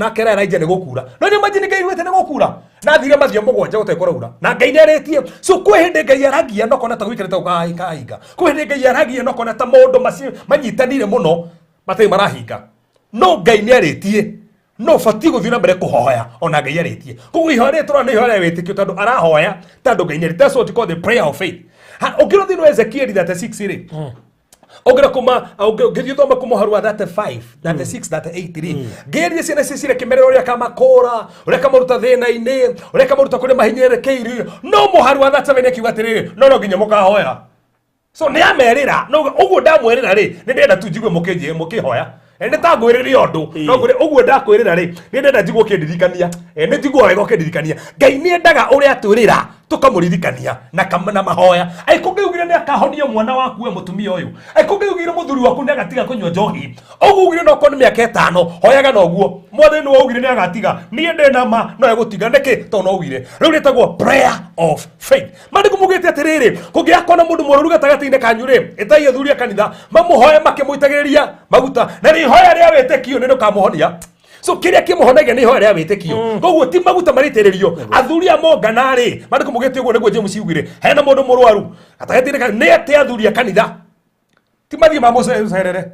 akera Elijah nĩ gũkura. No nĩ imagine Ngai augĩte nĩ gũkura. Na thire mathia mũgwanja gũtarĩ kũraura. Na Ngai nĩ arĩtie. So kwĩ hĩndĩ Ngai aragia no kona ta gũikarĩte gũkahinga. Kwĩ hĩndĩ Ngai aragia no kona ta maũndũ macio manyitanire mũno matarĩ marahinga. No Ngai nĩ arĩtie. No ũbatiĩ gũthiĩ na mbere kũhoya ona Ngai arĩtie. Koguo ihoya rĩrĩ tũrona nĩ ihoya rĩa wĩtĩkio tondũ arahoya tondũ Ngai nĩ arĩtie. That's what you call the prayer of faith. Ha, ũngĩrora thĩinĩ wa Ezekiel 36 rĩ, ũngĩra kuma ũngĩthiĩ ũthome kuma ũhoro wa 35, 36, 38 rĩ, ngĩerie ciana ici cirekĩmerera ũrĩa akamakũra, ũrĩa akamaruta thĩna-inĩ, ũrĩa akamaruta kũrĩa mahinyĩrĩrĩkĩirio. No mũhari wa 37 akiuga atĩrĩrĩ, no no nginya mũkahoya. So nĩ amerĩra, no ũguo ndamwĩrĩra rĩ, nĩ ndĩrenda tu njigue mũkĩnjĩ mũkĩhoya. Nĩ ta ngwĩrĩre ũndũ, no ngwĩre ũguo ndakwĩrĩra rĩ, nĩ ndĩrenda njigue ũkĩndirikania. Nĩ njigua wega ũkĩndirikania. Ngai nĩ endaga ũrĩa atwĩrĩra tũkamũririkania na mahoya. Angĩkorwo Ngai augire nĩ akahonia mwana waku we mũtumia ũyũ, angĩkorwo Ngai augire mũthuri waku nĩ agatiga kũnyua njohi, ũguo ugire no korwo nĩ mĩaka 5, hoyaga na ũguo. Mwathani nĩwe augire nĩ agatiga, niĩ ndĩ na ma no egũtiga. Nĩkĩ? Tondũ no augire. Rĩu rĩtagwo prayer of faith. Maandĩko maugĩte atĩrĩrĩ, kũngĩakorwo na mũndũ mũrũaru gatagatĩ-inĩ kanyu rĩ, ĩtai athuri a kanitha mamũhoe makĩmũitagĩrĩria maguta, na rĩ ihoya rĩa wĩtĩkio nĩ rĩkamũhonia. So kĩrĩa kĩmũhonagia nĩ ihoya rĩa wĩtĩkio. Koguo ti maguta marĩitĩrĩrio. Athuri a mongana rĩ, maandĩko maugĩte ũguo nĩguo James augire, hena mũndũ mũrwaru gatagatĩ-inĩ kanyu, nĩ ete athuri a kanitha, ti mathiĩ mamũcerere,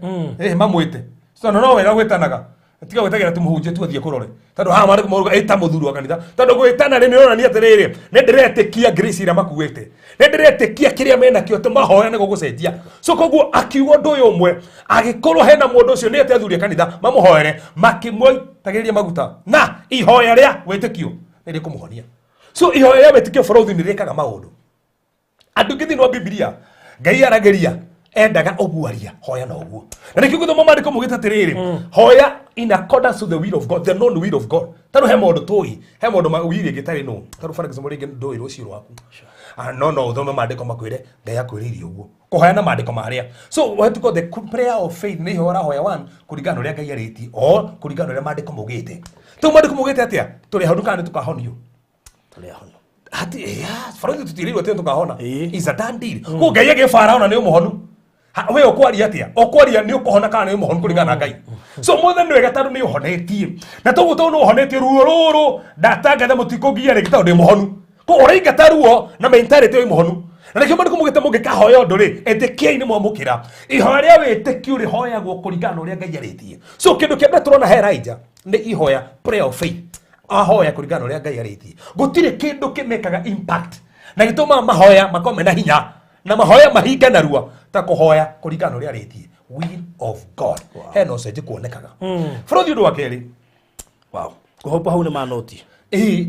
mamwĩte. So no wega gwĩtanaga, tiga gwĩtagĩra tu mũhunjia tu athiĩ kũrore, tondũ haha maandĩko mauga ĩta mũthuri wa kanitha, tondũ gwĩtana rĩ nĩ ũronania atĩrĩrĩ, nĩ ndĩretĩkia grace ĩrĩa makuĩte, nĩ ndĩretĩkia kĩrĩa menakĩo atĩ mahoya nĩ gũgũcenjia. So koguo akiuga ũndũ ũyũ ũmwe, angĩkorwo hena mũndũ ũcio, nĩ ete athuri a kanitha mamũhoere makĩmũitagĩrĩria maguta, na ihoya rĩa wĩtĩkio nĩ rĩkũmũhonia. So ihoya rĩa wĩtĩkio bũrũthi nĩ rĩkaga maũndũ. Andũ aingĩ thĩinĩ wa Bibilia Ngai aragĩria endaga ũguaria hoya na ũguo, na nĩkĩo gũthoma maandĩko maugĩte atĩrĩrĩ, hoya in accordance to the will of God, the known will of God. Tondũ he maũndũ tũĩ, he maũndũ ma will ĩngĩ ĩtarĩ known. Tondũ for example rĩngĩ ndũĩ rũciũ rwaku. No ũthome maandĩko makwĩre Ngai akwĩrĩire ũguo, kũhoya na maandĩko marĩa. So what you call the prayer of faith nĩ ihoya ũrahoya one kũringana na ũrĩa Ngai arĩtie o kũringana na ũrĩa maandĩko maugĩte. Tũu maandĩko maugĩte atĩa? Tũrĩ ahonu kana nĩ tũkahonio? Tũrĩ ahonu. Hati yeah, barothi tutirirwo atĩ tukahona. Is a done deal. Ko Ngai agĩbara ona nĩ ũmũhonu. We ũkwaria atĩa? Ũkwaria nĩ ũkũhona kana nĩ ũmũhonu kũringana na Ngai. So mwathani nĩ wega tondũ nĩ ũhonetie. Na toguo tondũ nĩ ũhonetie ruo rũrũ ndatangatha mũtikũngiya rĩngĩ tondũ ndĩ mũhonu. Ko ũraingata ruo na mentality wĩ mũhonu. Na nĩkĩo maandĩko maugĩte mũngĩkahoya ũndũ rĩ, ĩtĩkiai nĩ mwamũkĩra. Ihoya rĩa wĩtĩkio rĩhoyagwo kũringana na ũrĩa Ngai arĩtie. So kĩndũ kĩa mbere tũrona he Elijah nĩ ihoya prayer of faith. Ahoya kũringana na ũrĩa Ngai arĩtie. Gũtirĩ kĩndũ kĩmekaga impact na gĩtũmaga mahoya makorwo mena hinya na mahoya mahinga narua ta kũhoya kũringana na ũrĩa arĩtie, will of God. Hena ũcenjio kuonekaga bũrũri. Ũndũ wa kerĩ. Wow. Kũhopa hau nĩ manoti. Ĩĩ,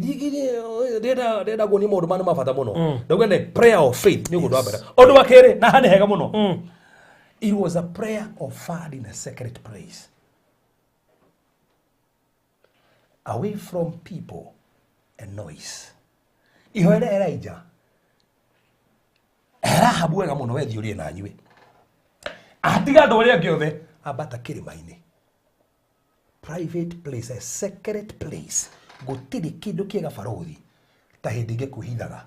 ndĩrenda kuonia maũndũ maya nĩ ma bata mũno. Ndauga nĩ prayer of faith nĩ ũguo ũndũ wa mbere. Ũndũ wa kerĩ, na haha nĩ hega mũno, it was a prayer offered in a sacred place away from people and noise. Ihoya rĩa Elijah Rahabu wega mũno, wethiĩ ũrĩe na nyue, atiga andũ arĩa angĩ othe, ambata kĩrĩma-inĩ, private place, a sacred place. Gũtirĩ kĩndũ kĩega barũthi ta hĩndĩ ĩngĩ kwĩhithaga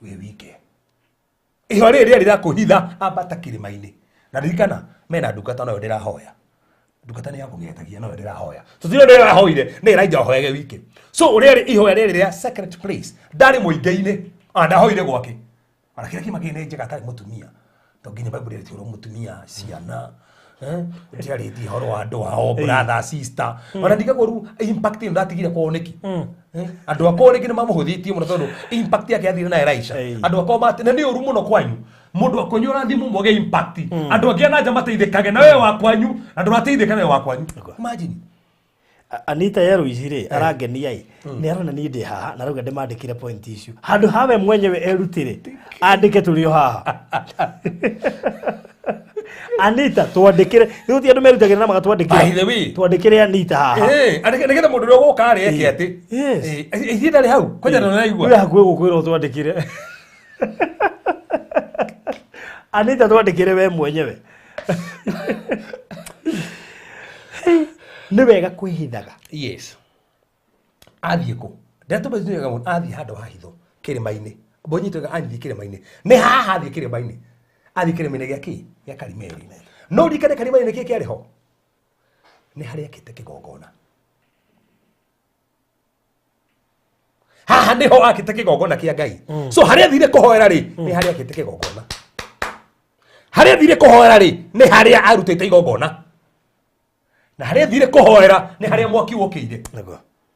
wĩ wike. Ihoya rĩrĩ rĩarĩ rĩa kwĩhitha, ambata kĩrĩma-inĩ. Na ririkana mena ndungata, nayo ndĩrahoya ndungata nĩ yakũgetagia, nayo ndĩrahoya tũtirĩ ũrĩa ũrahoire nĩ Elijah ahoyage wike. So ũrĩa ihoya rĩrĩ rĩa sacred place, ndarĩ mũingĩ-inĩ, ona ndahoire gwake, ona kĩrĩa kĩma kĩ nĩ njega atarĩ mũtumia, to nginya Bible ĩrĩtie ũhoro mũtumia, ciana, ndĩarĩtie ũhoro wa andũ ao, brother, sister, ona ndigagwo rĩu impact ĩno ndatigire kwao nĩkĩ. Andũ akwa rĩngĩ nĩ mamũhũthĩtie mũno tondũ impact yake yathire na Elisha. Andũ akwa mate na nĩ ũru mũno kwanyu, mũndũ akwanyu ũrathiĩ mũmwage impact, andũ angĩ a nanja mateithĩkage na wewe wa kwanyu na ndũrateithĩka nawe wa kwanyu. Imagine. Anita Yeruici rĩ arangenia ĩ, nĩ arona niĩ ndĩ haha na rauga ndĩmandĩkĩre point icio handũ hawe mwenyewe erutĩre andĩke tũrĩ o haha. Anita, twandĩkĩre rĩu, ti andũ merutagĩra na magatwandĩkĩra. By the way. Twandĩkĩre Anita haha. Nĩgetha mũndũ ũrĩa ũgũka rĩ eke atĩ ithuĩ ndarĩ hau kwanja nĩ Wĩ hakuhĩ gũkwĩra ũtwandĩkĩre. Anita, twandĩkĩre we mwenyewe. Nĩ wega kwĩhithaga. Yes, athiĩ kũ ndatũmĩtuĩka mũno, athiĩ handũ ha hitho kĩrĩma-inĩ. Mbonyitwega athiĩ kĩrĩma-inĩ, nĩ haha athiĩ kĩrĩma-inĩ, athiĩ kĩrĩma-inĩ gĩa kĩ gĩa Karimeli. No ririkane Karimeli nĩ kĩ kĩarĩ ho, nĩ harĩa akĩte kĩgongona. Haha nĩho akĩte kĩgongona kĩa Ngai. So harĩa athire kũhoera rĩ, nĩ harĩa akĩte kĩgongona. Harĩa athire kũhoera rĩ, nĩ harĩa arutĩte igongona, na harĩa athire kũhoera nĩ harĩa mwaki wokĩire.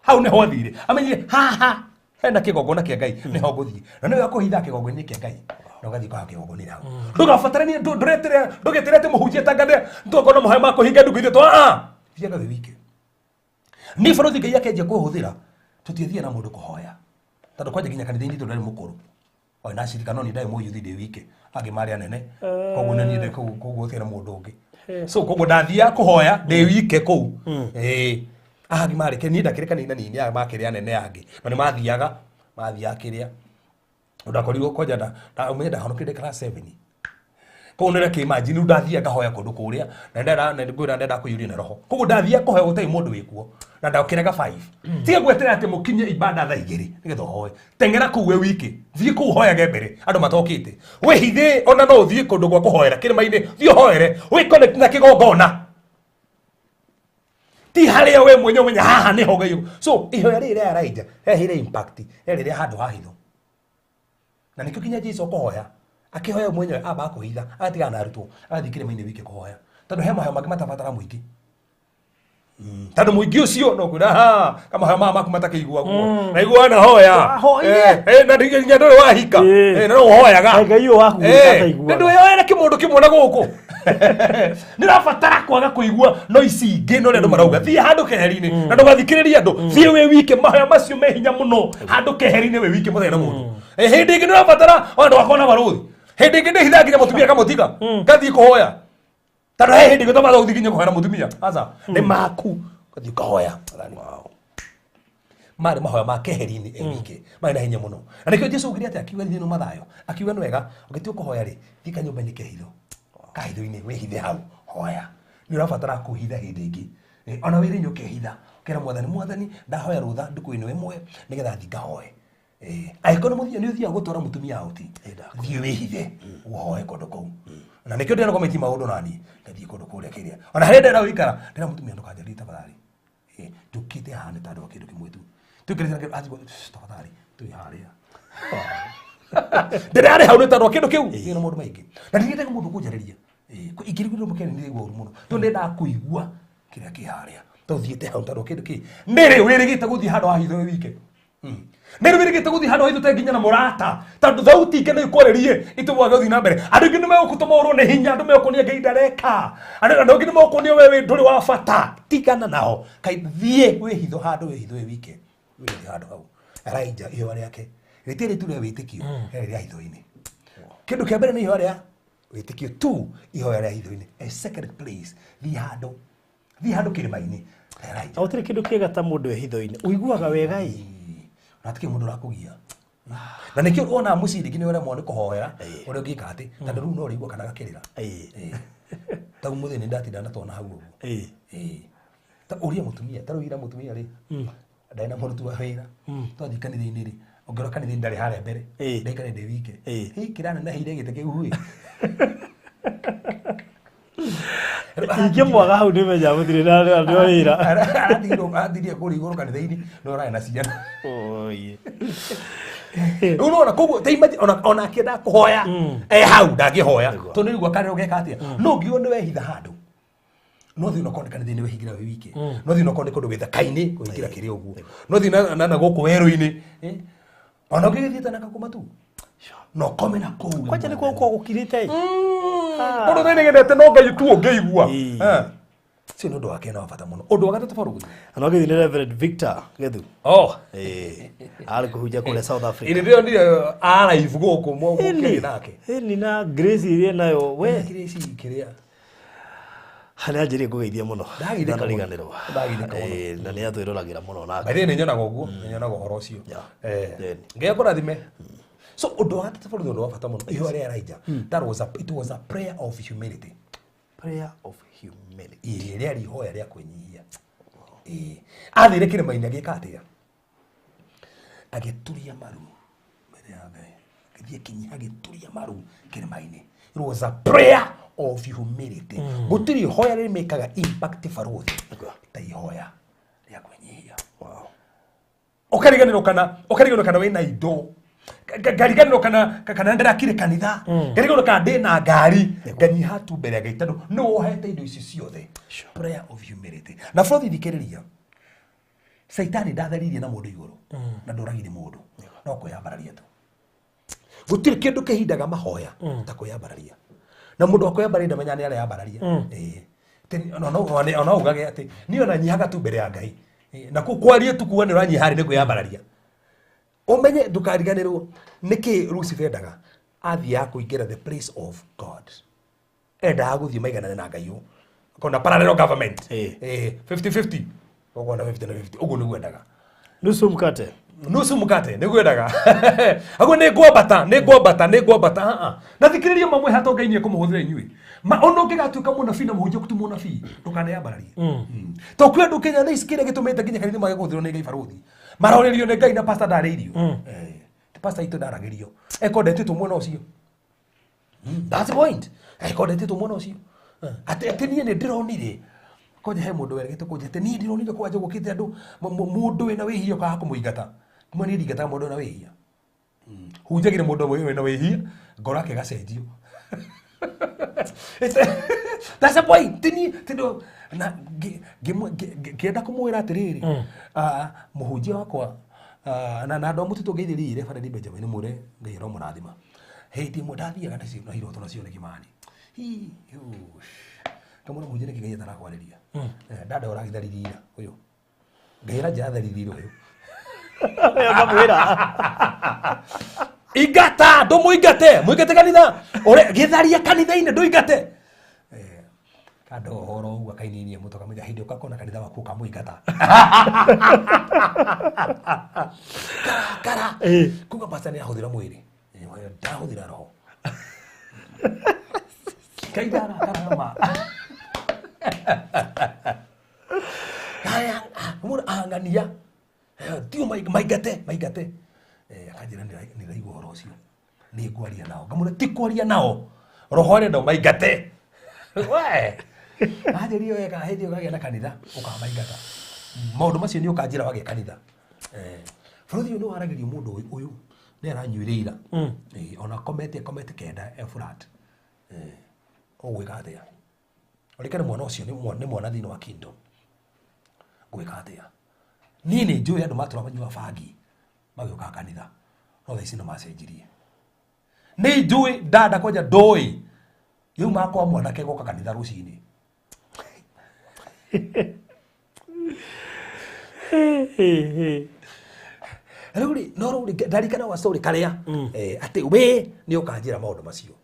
Hau nĩho athire, amenyire haha hena kĩgongona kĩa Ngai, nĩho ngũthiĩ. Na nĩwe kũhitha kĩgongona kĩa Ngai na ũgathiĩ kũhoya kĩgongona hau. Ndũgabataranie, ndũretere, ndũgetere atĩ mũhunjia tangane tũkorwo na mahoya ma kũhinga ndungu itũ. A thiaga wĩ wike. Nĩ barothi Ngai akenjia kũhũthĩra, tũtiĩthia na mũndũ kũhoya, tondũ kwanja nginya kanitha-inĩ itũ ndarĩ mũkũrũ ona acirika, no niĩ ndarĩ mũyuthi ndĩ wike, angĩ marĩ anene, koguo nĩ niĩ koguo gũtirĩ na mũndũ ũngĩ. So koguo ndathiaga kũhoya ndĩ wike kũu. Ĩĩ, angĩ marĩ niĩ ndakĩrĩ kanitha nini, aya makĩrĩ anene angĩ na nĩ mathiaga kĩrĩa ndakorirwo kwanja na ũmenye ndahonokire class 7 koguo nĩ reke imagine rĩu ndathiaga ngahoya kũndũ kũrĩa na ndenda na ngwĩra ndenda kũiyũrio na roho, koguo ndathiaga kũhoya gũtarĩ mũndũ wĩkuo na ndokĩraga 5. Tiga gweterera atĩ mũkinye ibada thaa 2 nĩgetha ũhoe. Teng'era kũu wĩ wiki, thiĩ kũu hoyage mbere andũ matokĩte, wĩhithe. Ona no ũthiĩ kũndũ gwa kũhoera kĩrĩma-inĩ, thiĩ ũhoere, wĩ connect na kĩgongona, ti harĩa we mwenyewe ũmenya haha nĩho Ngai. So ihoya rĩrĩ rĩa Elijah rĩahire impact rĩarĩ rĩa handũ ha hitho, na nĩkĩo nginya Jesu kũhoya akĩhoya mwenyewe amba kũhitha, agatigana na arutwo, agathiĩ kĩrĩma-inĩ wike kũhoya, tondũ he mahoya mangĩ matabatara mũingĩ. Tondũ mũingĩ ũcio no kwĩra ha kamahoya maya maku matakĩiguagwo na igua nahoya. Wahoire. Na nginya ndũrĩ wahika. Na no ũhoyaga. Ngai ũyũ waku ataiguaga. Nĩ ndwĩyoere kĩmũndũ kĩmwe na gũkũ nĩ ũrabatara kwaga kũigua no ici ingĩ no ũrĩa andũ marauga. Thiĩ handũ keheri-inĩ na ndũgathikĩrĩrie andũ, thiĩ wĩ wike. Mahoya macio me hinya mũno handũ keheri-inĩ wĩ wike mũtarĩ na mũndũ. Hĩndĩ ĩngĩ nĩ ũrabatara ona ndũgakorwo na barũthi. Hĩndĩ ĩngĩ ndĩhithaga nginya mũtumia kamũtiga ngathiĩ kũhoya, tondũ he hĩndĩ ĩngĩ tũmatha gũthiĩ nginya kũhoya na mũtumia. Aca, nĩ maku ũgathiĩ ũkahoya. Wow, marĩ mahoya ma keheri-inĩ e wike marĩ na hinya mũno, na nĩkĩo Jesu augire atĩ, akiuga thĩinĩ Mathayo, akiuga nĩ wega ũngĩtua kũhoya rĩ, thiĩ kanyũmba-inĩ kehitho, kahitho-inĩ, wĩhithe hau hoya. Nĩ ũrabatara kũhitha hĩndĩ ĩngĩ. Ona wĩra-inĩ ũkehitha, ũkera Mwathani, Mwathani, ndahoya rũtha ndukũ ĩno ĩmwe nĩgetha thiĩ ngahoe. Angĩkorwo nĩ mũthia nĩ ũthiaga gũtwara mũtumia out, thiĩ wĩhithe ũhoe kũndũ kũu. Na nĩkĩo ndĩrona komiti maũndũ nani ngathiĩ kũndũ kũrĩa kĩrĩa ona harĩa ndĩrenda gũikara, ndĩra mũtumia, ndũkanjarĩrie tafadhali. Njũkĩte haha nĩ tondũ wa kĩndũ kĩmwe tu tũikĩrĩte na kĩndũ anjigua tafadhali twĩ harĩa ndĩrarĩ hau nĩ tondũ wa kĩndũ kĩu. Ĩ, na maũndũ maingĩ na ndingĩendaga mũndũ kũnjarĩria. Ingĩrigĩrĩrio mũkeni nĩ ũru mũno tondũ ndendaga kũigua kĩrĩa kĩ harĩa, tondũ thiĩte hau tondũ wa kĩndũ kĩ nĩrĩ wĩrĩgĩte gũthiĩ handũ ha hitho wĩ wike. Nĩ wĩrĩgĩte gũthiĩ handũ ha hitho te nginya na mũrata, tondũ thauti ingĩ no ikwarĩrie itũmage ũthiĩ na mbere. Andũ aingĩ nĩ megũkũtũma ũrwo nĩ hinya, andũ megũkuonia Ngai ndareka, andũ angĩ nĩ megũkuonia we wĩ ndũrĩ wa bata. Tigana nao kai, thiĩ wĩhitho handũ, wĩhitho wĩ wike, wĩhithe handũ hau. Elijah ihoya rĩake rĩtirĩ tu rĩa wĩtĩkio, rĩarĩ rĩa hitho-inĩ. Kĩndũ kĩa mbere nĩ ihoya rĩa wĩtĩkio tu, ihoya rĩa hitho-inĩ, a second place, thiĩ handũ, thiĩ handũ kĩrĩma-inĩ. Elijah. Na gũtirĩ kĩndũ kĩega ta mũndũ ehitho-inĩ ũiguaga wega ĩ. Na hatikĩrĩ mũndũ ũrakũgia, na nĩkĩo wonaga mũciĩ rĩngĩ nĩ ũremwo nĩ kũhoera ũrĩa ũngĩka atĩ tondũ rĩu no ũrĩigua kana gakĩrĩra. Ta ũmũthĩ nĩ ndatinda na twana hau ũguo. Ta ũria mũtumia, ta rĩu ira mũtumia rĩ ndarĩ na mũruti wa wĩra, twathiĩ kanitha-inĩ rĩ, ũngĩrora kanitha-inĩ ndarĩ harĩa mbere. Ndaikare ndĩ wike. Hĩ, kĩraneneheire gĩtĩ kĩu ĩ. Ingĩmwaga hau nĩmenya mũtirĩ na andũ a wĩra. Arathiire kũrĩa igũrũ kanitha-inĩ no ũrarĩ na ciana. Oi. Rĩu nĩwona koguo ta imagine ona akĩenda kũhoya e hau ndangĩhoya tondũ nĩ igua karĩro geka atĩa. No ũngiuga nĩ wehitha handũ, no thiĩ onakorwo nĩ kanitha-inĩ wehingĩra wĩ wike, no thiĩ onakorwo nĩ kũndũ gĩthaka-inĩ kũhingĩra kĩrĩ ũguo, no thiĩ na gũkũ werũ-inĩ. Ona ũngĩgĩthiĩte na kakũma tu no kome na kũu. Kwanja nĩ kwa gũkirĩte ĩ. Tondũ nĩ nĩgendete no Ngai tu ũngĩigua. Cio nĩ ũndũ wa kena wa bata mũno. Ũndũ wa gatatũ barũthi. Na gĩthiĩ nĩ Reverend Victor Gethu. Oh. Arĩ kũhunjia kũrĩa South Africa. Ĩrĩ ndĩronire araivu gũkũ mũkĩrĩ nake. Ĩni na Grace iria nayo we. Kĩrĩa ici kĩrĩa. Nĩ anjĩrĩ ngũgeithia mũno. Ndagithĩka mũno. Ndariganĩrwo. Ndagithĩka mũno. Na nĩ atwĩroragĩra mũno nake. By the way nĩ nyonaga ũguo, nĩ nyonaga ũhoro ũcio. Yeah. Eh. Ĩni. Ngai akũrathime. So ũndũ wa gatatũ barũthi, ũndũ wa bata mũno. Ihoya rĩa Elijah. That was a it was a prayer of humility. Prayer of humility. Ĩĩ, rĩarĩ ihoya rĩa kwĩnyihia. Ĩĩ. Athire kĩrĩma-inĩ agĩka atĩa? Agĩturia maru mbere ya Ngai. Agĩthiĩ akĩnyiha agĩturia maru kĩrĩma-inĩ. It was a prayer of humility. Gũtirĩ ihoya rĩmĩkaga impact barũthi ta ihoya rĩa kwĩnyihia. Wow. Ũkariganĩrwo kana wĩna indo. Ngariganĩrwo kana ndĩrakire kanitha, ngariganĩrwo kana ndĩna ngari, nganyiha tu mbere ya Ngai tondũ nĩ wohete indo ici ciothe. Prayer of humility. Na bũrũthi, thikĩrĩria, caitani ndatharirie na mũndũ igũrũ na ndũragire mũndũ, no kwĩyambararia tu. Gũtirĩ kĩndũ kĩhindaga mahoya ta kwĩyambararia, na mũndũ wa kwĩyambararia ndamenyaga nĩ areyambararia. Ĩĩ. Ona ugage atĩ niĩ ona nyihaga tu mbere ya Ngai. Ĩĩ, na kũ kwaria tu kuga nĩ ũranyiha rĩ, nĩ kwĩyambararia. Ũmenye ndũkariganĩrwo nĩkĩ Lucifer endaga athiaga kũingĩra the place of God. Endaga gũthiĩ maiganane na Ngai, ũ kona parallel government. Ĩĩ. 50-50, ũkona 50 na 50, ũguo nĩguo endaga. Nusu mkate. Nusu mkate nĩguo endaga aguo, nĩ ngwambata, nĩ ngwambata, nĩ ngwambata. Ah, na thikĩrĩria mamwe hato Ngai nĩ ekũmũhũthĩra inyuĩ ma ona ũngĩgatuĩka mũnabii na mũhunjia tu mũnabii, ndũkaneyambararie. To kwĩ andũ Kenya thaa ici kĩrĩa gĩtũmĩte nginya kanitha mage kũhũthĩrwo nĩ Ngai barũthi, marorĩrio nĩ Ngai na pastor ndarĩirio. Ti pastor itũ ndaragĩrio eko ndetĩtwo mwena ũcio. That's the point. Eko ndetĩtwo mwena ũcio. Atĩ niĩ nĩ ndĩronire kwanja he mũndũ werĩgĩte kũnja atĩ niĩ ndĩronire kwanja gũkĩte andũ mũndũ wĩna wĩhia ũkaga kũmũingata. Kuma niĩ ndingataga mũndũ wĩna wĩhia. Hunjagĩre mũndũ wĩna wĩhia ngoro yake ĩgacenjio. That's the point. Tini tindo na ngĩenda kũmwĩra atĩrĩrĩ, mũhunjia wakwa, na andũ a mũtitũ ngeithĩrĩire Reverend Benjamin mwĩre Ngai aromũrathima. Hĩndĩ ĩmwe ndathiaga nacio na iroto nacio nĩ Kimani. Hi, ngamwĩra mũhunjia nĩkĩ Ngai atarakwarĩria? Ndanda ũragĩtharirira ũyũ. Ngai aranjatharirira ũyũ. Ũkamwĩra. Ingata ndũmũingate, mũingate kanitha ũre gĩtharia kanitha-inĩ ndũingate. Kando ũhoro ũguo akaininie mũtwe akamwĩra hĩndĩ ũkakona kanitha waku ũkamũingata kara kuga pastor nĩ ahũthĩra mwĩrĩ. Ndahũthĩra roho. Ngai ndarakara ma haya mũndũ ang'ania tio maingate maingate. Akanjĩra nĩraigua ũhoro ũcio, nĩ ngwaria nao. Ngamwĩra ti kwaria nao, roho arenda ũmaingate we anjĩrie wega. Hĩndĩ ĩyo ũkagĩa na kanitha ũkamaingata maũndũ macio nĩ ũkanjĩra wagĩa kanitha. Bũrũri ũyũ nĩ waragĩrio mũndũ ũyũ, ũyũ nĩ aranyuĩrĩira ira. Ona komete komete kenda e flat. Ũgwĩka atĩa ũrikane mwana ũcio nĩ mwana thĩinĩ wa kingdom? Ngwĩka atĩa? Niĩ nĩ njũĩ andũ matũra manyua bangi magĩũka kanitha, no thaa ici nĩ macenjirie. Nĩ njũĩ ndanda kwanja ndũĩ yauma kwa mwanake goka kanitha rũcinĩ. Rĩu rĩ, no rĩu rĩ, ndarikana wa story karĩa atĩ we nĩ ũkanjĩra maũndũ macio.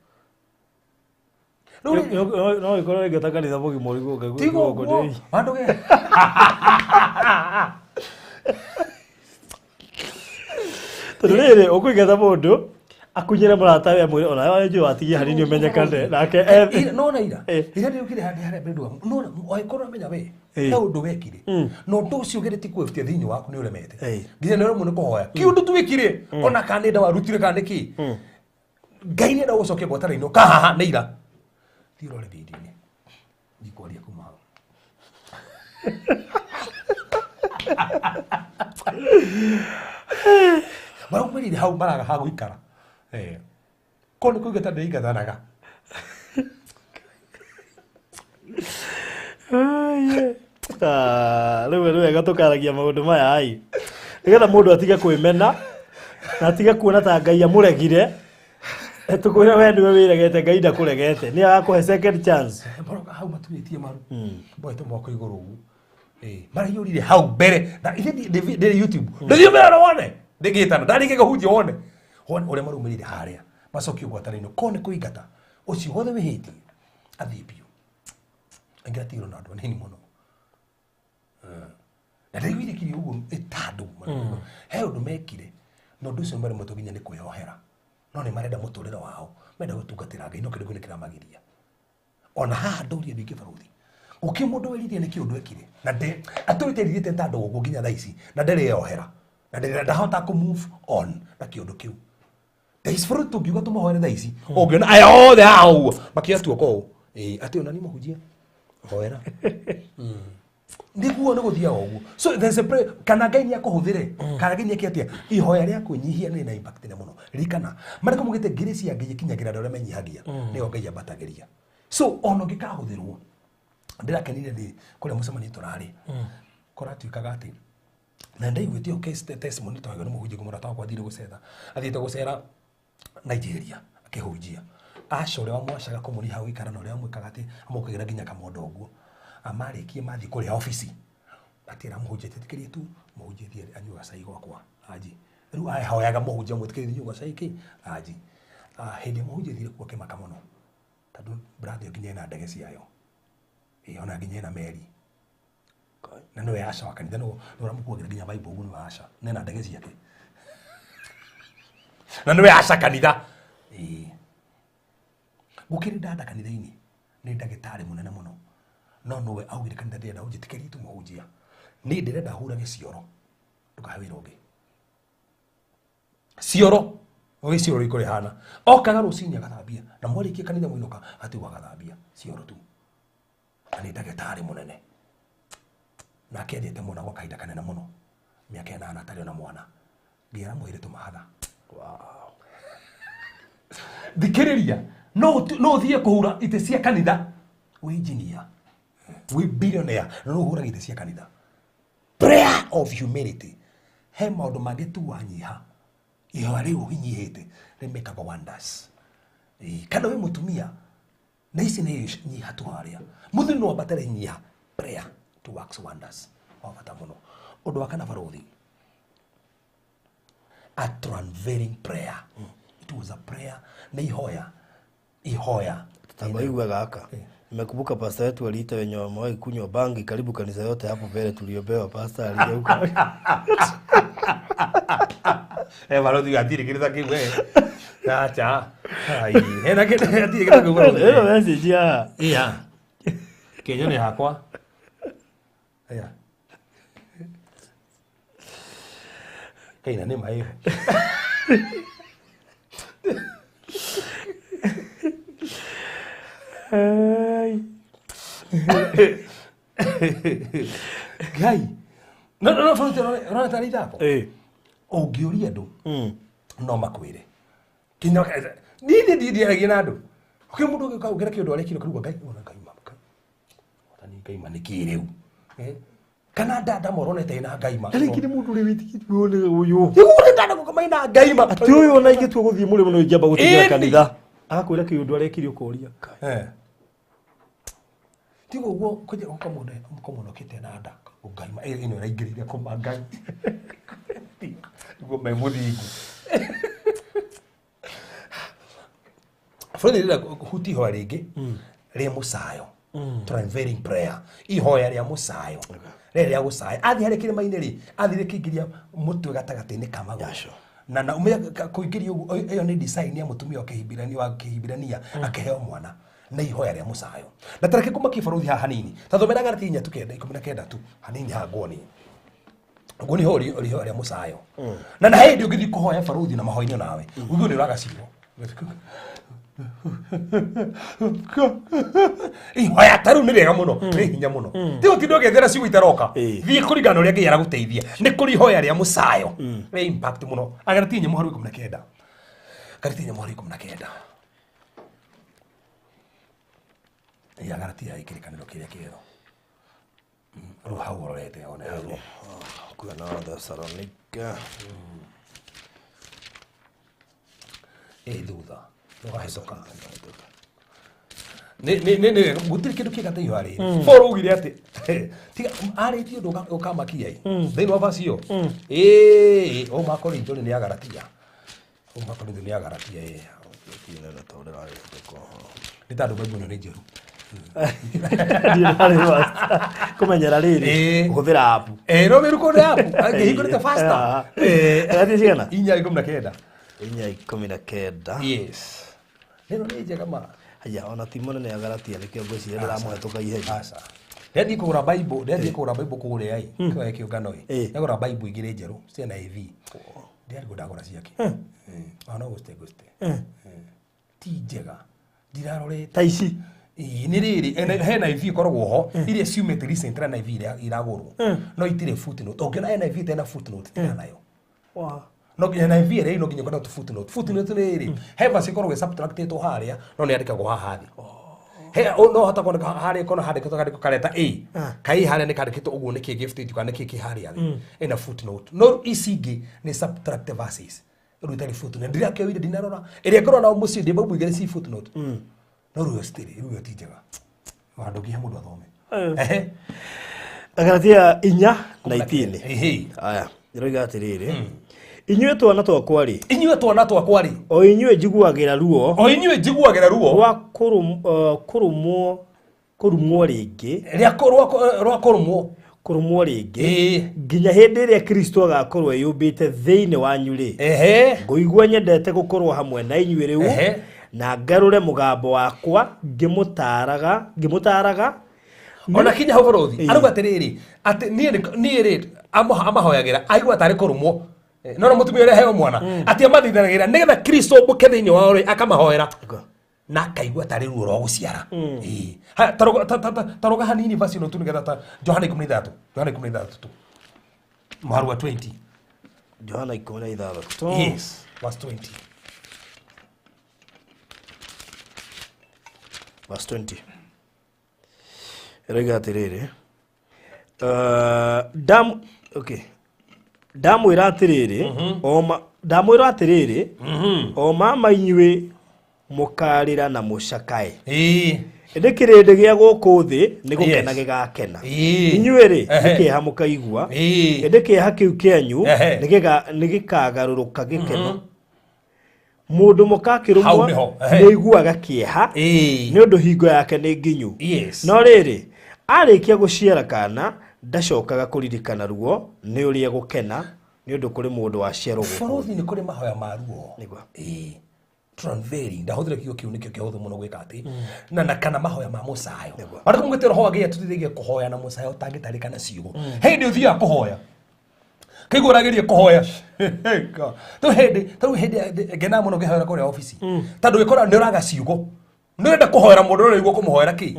Rĩu rĩ, No ĩkorwo ĩngĩta kanitha mũgima ũrigwo. Tigo ũguo andũ ge Tondũ rĩrĩ ũkũingata mũndũ akunyĩre mũrata we amwĩre ona we njũĩ watigie hanini ũmenyekane nake Nona ira ira ndĩrũkire handũ harĩa mbere nduga nona angĩkorwo ũramenya we he ũndũ wekire na ũndũ ũcio ũgeretie kwĩhutia thĩinĩ waku nĩ ũremete nginya nĩ ũremwo nĩ kũhoya kĩ ũndũ twĩkire ona kana nĩ ndawa warutire kana nĩ kĩ Ngai nĩ enda gũcokia ngwatanĩro kahaha nĩ ira thiĩ ũrore video-inĩ ndikwaria kuma hau. Maraumĩrire hau maraga ha gũikara. Korwo nĩ kũingata ndĩingatanaga. Rĩu nĩ wega tũkaragia maũndũ maya ai nĩgetha mũndũ atige kwĩmena na atige kuona ta Ngai amũregire. Tukwĩra we nĩwe wĩregete Ngai ndakũregete nĩ agakũhe second chance. Maroka hau maturĩtie maru moete moko igũrũ ũguo. Maraiyũrire hau mbere na ithe ndĩ YouTube ndĩthiĩ mbere na wone ndĩgĩtana ndarĩkia kũhunjia wone wone ũrĩa marumĩrĩire harĩa macokio ngwatanĩro ko nĩ kũingata ũcio wothe wĩhĩtie athiĩ biũ angĩ atigirwo na andũ anini mũno. Na ndaiguire kiri ũguo ĩtandũ he ũndũ mekire na ũndũ ũcio maremwo nginya nĩ kwĩyohera no nĩ marenda mũtũrĩre wao menda gũtungatĩra Ngai no kĩndũ kĩu nĩ kĩramagiria. Ona haha ndũrie ndũ ingĩ barũthi gũkĩ mũndũ wĩririe nĩ kĩũndũ ekire na ndĩ atũrĩte rirĩte ta andũ gũkũ nginya thaa ici na ndĩreyohera na ndahota kũ move on na kĩũndũ kĩu. There is bũrũri tũngiuga tũmahoere thaa ici ũngĩona aya othe haha ũguo makĩoya tuoko ũũ atĩ ona ni mũhunjia hoera nĩguo nĩ gũthiaga ũguo. So there's a prayer kana Ngai nĩ akũhũthĩre kana Ngai nĩ eke atĩa ihoya rĩa kwĩnyihia nĩ na impact nene mũno. Ririkana marĩkũ mugĩte ngiri cia Ngai ikinyagĩra andũ arĩa menyihagia nĩo Ngai ambatagĩria. So ona ũngĩkahũthĩrwo ndĩrakenire ndĩ kũrĩa mũcemanio tũrarĩ kũratuĩkaga atĩ na ndaiguĩte ĩyo case testimony twaheirwo nĩ mũhunjia mũrata wakwa athire gũcera athiĩte gũcera Nigeria akĩhunjia aca ũrĩa wamwacaga kũmũria hau gũikara na ũrĩa wamwĩkaga atĩ amũkagĩra nginya kamondo ũguo amarĩkie mathiĩ kũrĩa obici atĩra mũhunjia tetĩkĩrie tu mũhunjia thiĩ anyue gacai gwakwa anji rĩu ahoyaga mũhunjia mwĩtĩkĩrie thiĩ gacai kĩ anji hĩndĩ mũhunjia thire kuo akĩmaka mũno tondũ brother ĩyo nginya ĩna ndege ciayo ona nginya ĩna meri na nĩwe aca wa kanitha nĩwe ũramũkuagĩra nginya Bible ũguo nĩwe aca na ena ndege ciake na nĩwe aca kanitha. Gũkĩrĩ ndanda kanitha-inĩ nĩ ndagĩtarĩ mũnene mũno no nĩwe augire kanitha ndĩrenda ũnjĩtĩkĩrie tu mũhunjia niĩ ndĩrenda hurage cioro ndũkahe wĩra ũngĩ cioro ũgĩ cioro rĩko rĩhana okaga rũcinĩ agathambia na mwarĩkia kanitha mũinũka atigwo agathambia cioro tu na nĩ ndagĩtarĩ mũnene nake endete mwana gwa kahinda kanene mũno mĩaka 8 atarĩ ona mwana Ngai aramwĩrĩte tũmahatha. Wow. Thikĩrĩria no ũthiĩ kũhura itĩ cia kanitha wĩ engineer wĩ billionaire na no ũhũrage itĩ cia kanitha. Prayer of humility he maũndũ mangĩ tu wanyiha ihoya rĩu ũhinyihĩte rĩmĩkaga wonders. Kana wĩ mũtumia na ici nĩ nyiha tu harĩa mũthuri no ambatere nyiha prayer to works wonders wa bata mũno. Ũndũ wa kana barũthi a travailing prayer. It was a prayer na ihoya ihoya Tutabaigua gaka. Nimekumbuka pastor wetu aliita wenye wamewahi kunywa bangi karibu kanisa yote hapo mbele tuliombewa, pastor aligeuka. Balozi atiri kirita kiwe. Acha. Ai, hena kile atiri kirita kiwe. Ĩno message ya. Iya. Kenya ni hakwa. Iya. Kaina ni mai. Ai. Ngai. No no no rona tari thako. Ũngĩũria andũ no makwĩre. Kinya niĩ ndiaragia na andũ. Ũkĩ mũndũ ũgĩũka ũngĩra kĩũndũ arekire ũkaigua Ngai ona Ngai ma. Wathani Ngai ma nĩkĩ rĩu? Kana ndanda moronete ina Ngai ma. Rĩngĩ nĩ mũndũ ũrĩa wĩtĩkĩtie nĩ ũyũ. Nĩguo nĩ ndanda gũkoma ina Ngai ma. Atĩ ũyũ ona ingĩtua gũthiĩ mũrĩmo no ingĩamba gũtigĩra kanitha. Agakwĩra kĩũndũ arekire ũkoria. Tigo ũguo kũnje ũkamũndũ ũkamũndũ okĩte na nda. Ngai ma ĩno ĩraingĩrĩire kũma Ngai. Nĩguo me mũthingu. Bũrũri rĩrĩa huti ihoya rĩngĩ rĩa mũcayo. Travailing prayer. Ihoya rĩa mũcayo. Rĩrĩa rĩa gũcaya. Athiĩ harĩa kĩrĩma-inĩ rĩ, athire kĩingĩria mũtwe gatagatĩ-inĩ ka magũrũ. Na na kũingĩria ũguo, ĩyo nĩ design ya mũtumia wa Kĩhibirania wa Kĩhibirania akĩheo mwana. Na ihoya rĩa mũcayo. Na tareke kuma kĩbarũthi haha hanini. Ta thomera Galatia inya tu kenda, ikũmi na kenda tu. Hanini haha nguoni. Nguoni ho ihoya rĩa mũcayo. Na na hĩndĩ ũngĩthiĩ kũhoya barũthi na mahoya-inĩ nawe, ũigue nĩ ũragacirwo. Ihoya ta rĩu nĩ rĩega mũno, nĩ hinya mũno. Ti ũtinde ũgĩethera ciugo itaroka. Thiĩ kũringana na ũrĩa Ngai aragũteithia. Nĩ kũrĩ ihoya rĩa mũcayo. Rĩ impact mũno. Agalatia inya mũhari wa 19. Galatia inya mũhari wa 19. Ya Galatia kĩrĩkanĩro kĩrĩa kĩerũ. Rĩu hau ũrorete one hau. Kuona Thessalonika. Thutha. Ndũkahĩtũka. Nĩ gũtirĩ kĩndũ kĩega ta ihoya rĩrĩ. Paul augire atĩ tiga arĩtie ũndũ ũkamakia ĩ thĩinĩ wa verse ĩyo. Ĩĩ o Makorintho nĩ Agalatia. O Makorintho nĩ Agalatia ĩ. Nĩ tondũ Bible ĩno nĩ njerũ. Kũmenyera rĩrĩ Ĩĩ. kũhũthĩra app. Ĩĩ no wĩrukwo nĩ app. Angĩhingũrĩte faster. Ĩĩ. Agalatia cigana? 4:19. 4:19. Yes. Ĩno nĩ njega ma. Haya, ona ti mũnene Agalatia nĩkĩo ngwĩciria ndĩramũhetũka ihenya. Aca. Ndathiĩ kũgũra Bible, ndathiĩ kũgũra Bible kũrĩa ĩ, kĩoya kĩũngano ĩ. Ĩ. Ndagũra Bible igĩrĩ njerũ cia NIV. Ndĩrarigwo ndagũra ciake. Ona no gũcite ngũcite. Ti njega. Ndirarorete. Ta ici. Ĩ, nĩ rĩrĩ he NIV ĩkoragwo ho iria ciumĩte recent na NIV iria iragũrwo no itirĩ footnote. Ũngĩona NIV ĩtarĩ na footnote tigana nayo. Wow. No nginya NIV ĩrĩa no nginya ũkorwo na footnote. Footnote nĩ rĩrĩ he verse ĩkoragwo ĩ-subtractĩtwo harĩa no nĩ yandĩkagwo haha thĩ. He no hota kuoneka harĩa kona handĩkĩtwo kandĩko kareta A. Kai harĩa nĩ kandĩkĩtwo ũguo nĩkĩ gifted kana nĩkĩ kĩ harĩa thĩ. Ĩna footnote. No ici ingĩ nĩ subtract verses. Rĩu itarĩ footnote. Ndirakĩoire ndinarora. Ĩrĩa ngorwo nao mũciĩ ndĩ Bible igĩrĩ ci footnote. No rĩu citirĩ, rĩu ĩyo ti njega. Ona ndũngĩhe mũndũ athome. Ehe. Agalatia 4:19. Ehe. Aya, ĩroiga atĩrĩrĩ, inyuĩ twana twakwa rĩ, Inyuĩ twana twakwa rĩ, o inyuĩ njiguagĩra ruo o inyuĩ njiguagĩra ruo rwa kũrũmwo kũrumwo rĩngĩ, rĩa rwa kũrũmwo. Kũrumwo rĩngĩ Ĩĩ. nginya hĩndĩ ĩrĩa Kristo agakorwo eyũmbĩte thĩinĩ wanyu rĩ, Ehe. ngũigua nyendete gũkorwo hamwe na inyuĩ rĩu Ehe. na ngarũre mũgambo wakwa ngĩmũtaaraga ngĩmũtaaraga. Ona kinya hau bũrũthi Ĩĩ. arauga atĩrĩrĩ atĩ niĩ rĩ amahoyagĩra aigua tarĩ kũrũmwo. No no mũtumia ũrĩa heo mwana atĩ amathithanagĩra nĩgetha Kristo mbũke thĩinĩ wao rĩ akamahoera na akaigua tarĩ ruo rwa gũciara. Ĩĩ. Haya, ta roga hanini verse ĩno tu nĩgetha ta Johana 16, Johana 16 tu mũhari wa 20. Johana 16. Yes, verse 20. Verse 20 ĩroiga atĩrĩrĩ, okay, ndamwĩra atĩrĩrĩ o ma ndamwĩra atĩrĩrĩ o mama inyuĩ mũkarĩra na mũcakae, ĩndĩ kĩrĩndĩ gĩa gũkũ thĩ nĩ gũkena gĩgakena. Inyuĩ rĩ, nĩ kĩeha mũkaigua, ĩndĩ kĩeha kĩu kĩanyu nĩ gĩkagarũrũka gĩkeno. Mũndũ mũka Hau akĩrũmwo nĩho, ehe. nĩ aiguaga kĩeha nĩ ũndũ hingo yake nĩ nginyu, no rĩrĩ, arĩkia gũciara kana ndacokaga kũririkana ruo nĩ ũrĩa gũkena nĩ ũndũ kũrĩ mũndũ waciarwo gũkũ. Bũrũthi nĩ kũrĩ mahoya ma ruo. Nĩguo. Ĩĩ. Travailing ndahũthĩra kiugo kĩu nĩkĩo kĩhũthũ mũno gwĩka atĩ na kana mahoya ma mũcayo. Ona kũmũgĩte roho wa Ngai atũteithagia kũhoya na mũcayo ũtangĩtarĩka na ciugo. Hĩndĩ ũthiaga kũhoya kaigua ũrageria kũhoya tũ hĩndĩ ngenaga mũno ngĩhoera kũrĩa obici tondũ wĩkora nĩ ũraga ciugo nĩ ũrenda kũhoera mũndũ ũraigua kũmũhoera kĩ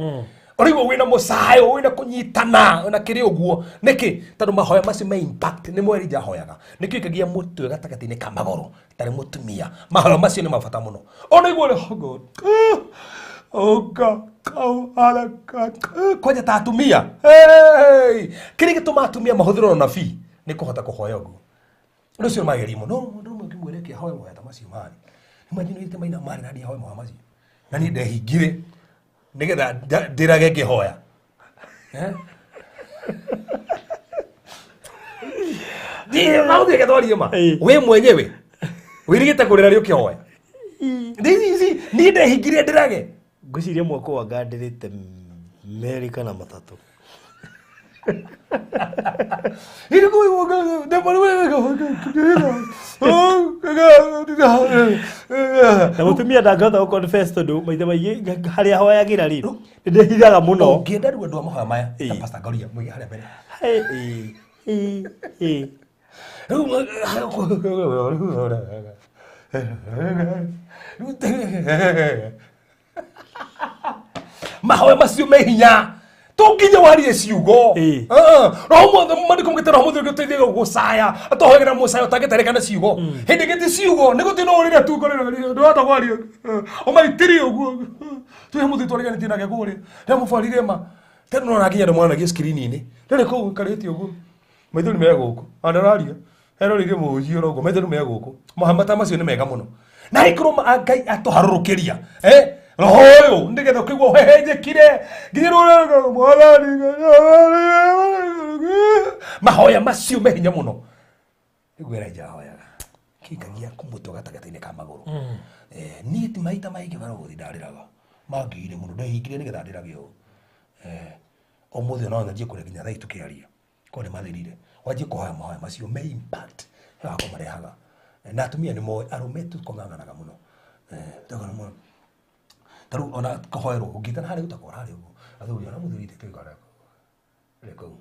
ũraigua wĩna mũcayo wĩna kũnyitana na kĩrĩ ũguo nĩkĩ tondũ mahoya macio me impact nĩ mweri njahoyaga nĩkĩo ikagia mũtwe gatagatĩ-inĩ ka magũrũ tarĩ mũtumia mahoya macio nĩ mabata mũno ona igua ũrĩa, oh God, oh God, oh Father God, kwanja ta atumia. Hey! Kĩrĩa gĩtũmaga atumia mahũthĩrwo na nabii nĩ kũhota kũhoya ũguo ũndũ ũcio mageria mũno no mũndũ ũmwe ũngĩmwĩra eke ahoe mahoya ta macio marĩ nĩ manjinĩte maina marĩ na ndiahoe mahoya macio na niĩ ndehingire nĩgetha ndĩrage ngĩhoya. Eh? Ndiĩ maũndũ reke twarie ma. Ĩĩ. We mwenyewe wĩrigĩte kũrĩra rĩ ũkĩhoya niĩ ndehingire ndĩrage. Ngwĩciria mwaka wa ngandĩrĩte merĩ kana matatũ. Na mũtumia ndangĩhota gũ confess tondũ maita maingĩ harĩa hoyagĩra rĩ nĩ ndĩhithaga mũno. Ũngĩenda rĩu andũ a mahoya maya ta Ĩĩ. Pastor Ngoria mũige harĩa mbere. Hey, ĩ, ĩ, ĩ. Mahoya macio me hinya to nginya warie ciugo. Ĩĩ. Roho mothe mandĩko mũgĩte roho mũtheru gĩteithagia gũcaya atohagĩra mũcayo ũtangĩtarĩka na ciugo hĩndĩ ĩngĩ ti ciugo nĩ gũtĩ no ũrĩre tu ngorĩra ndũrahota kwaria ũmaitĩrie ũguo twĩ mũthĩ twareganĩtie nake kũrĩa ndamũbarire ma tene no nginya ndĩmwonanagia screen-inĩ ndĩrĩ kũu karĩte ũguo maithori me gũkũ ona ndararia eroreire mũhunjia oro ũguo maithori me gũkũ mahamata macio nĩ mega mũno. Na ikorwo Ngai atũharũrũkĩria roho ũyũ nĩgetha ũkĩigua ũhehenjekire nginya rũrĩrĩ mwathani mahoya macio me hinya mũno. Nĩguo Elijah ahoyaga kĩikagia kũmũtwe gatagatĩ-inĩ ka magũrũ. Niĩ ti maita maingĩ barũthi ndarĩraga mangĩire mũno ndehingire nĩgetha ndĩrage ũũ. Ũmũthĩ ona nyanjie kũrĩa nginya thaa tũkĩaria korwo nĩ mathirire wanjie kũhoya mahoya macio me impact he wako marehaga. Na atumia nĩ moĩ arũme tũkong'ang'anaga mũno. Tũkona mũno ta rĩu ona kũhoerwo ũngĩtana harĩa ũtakora harĩa ũguo athuri ona mũthuri tũikara rĩ kũu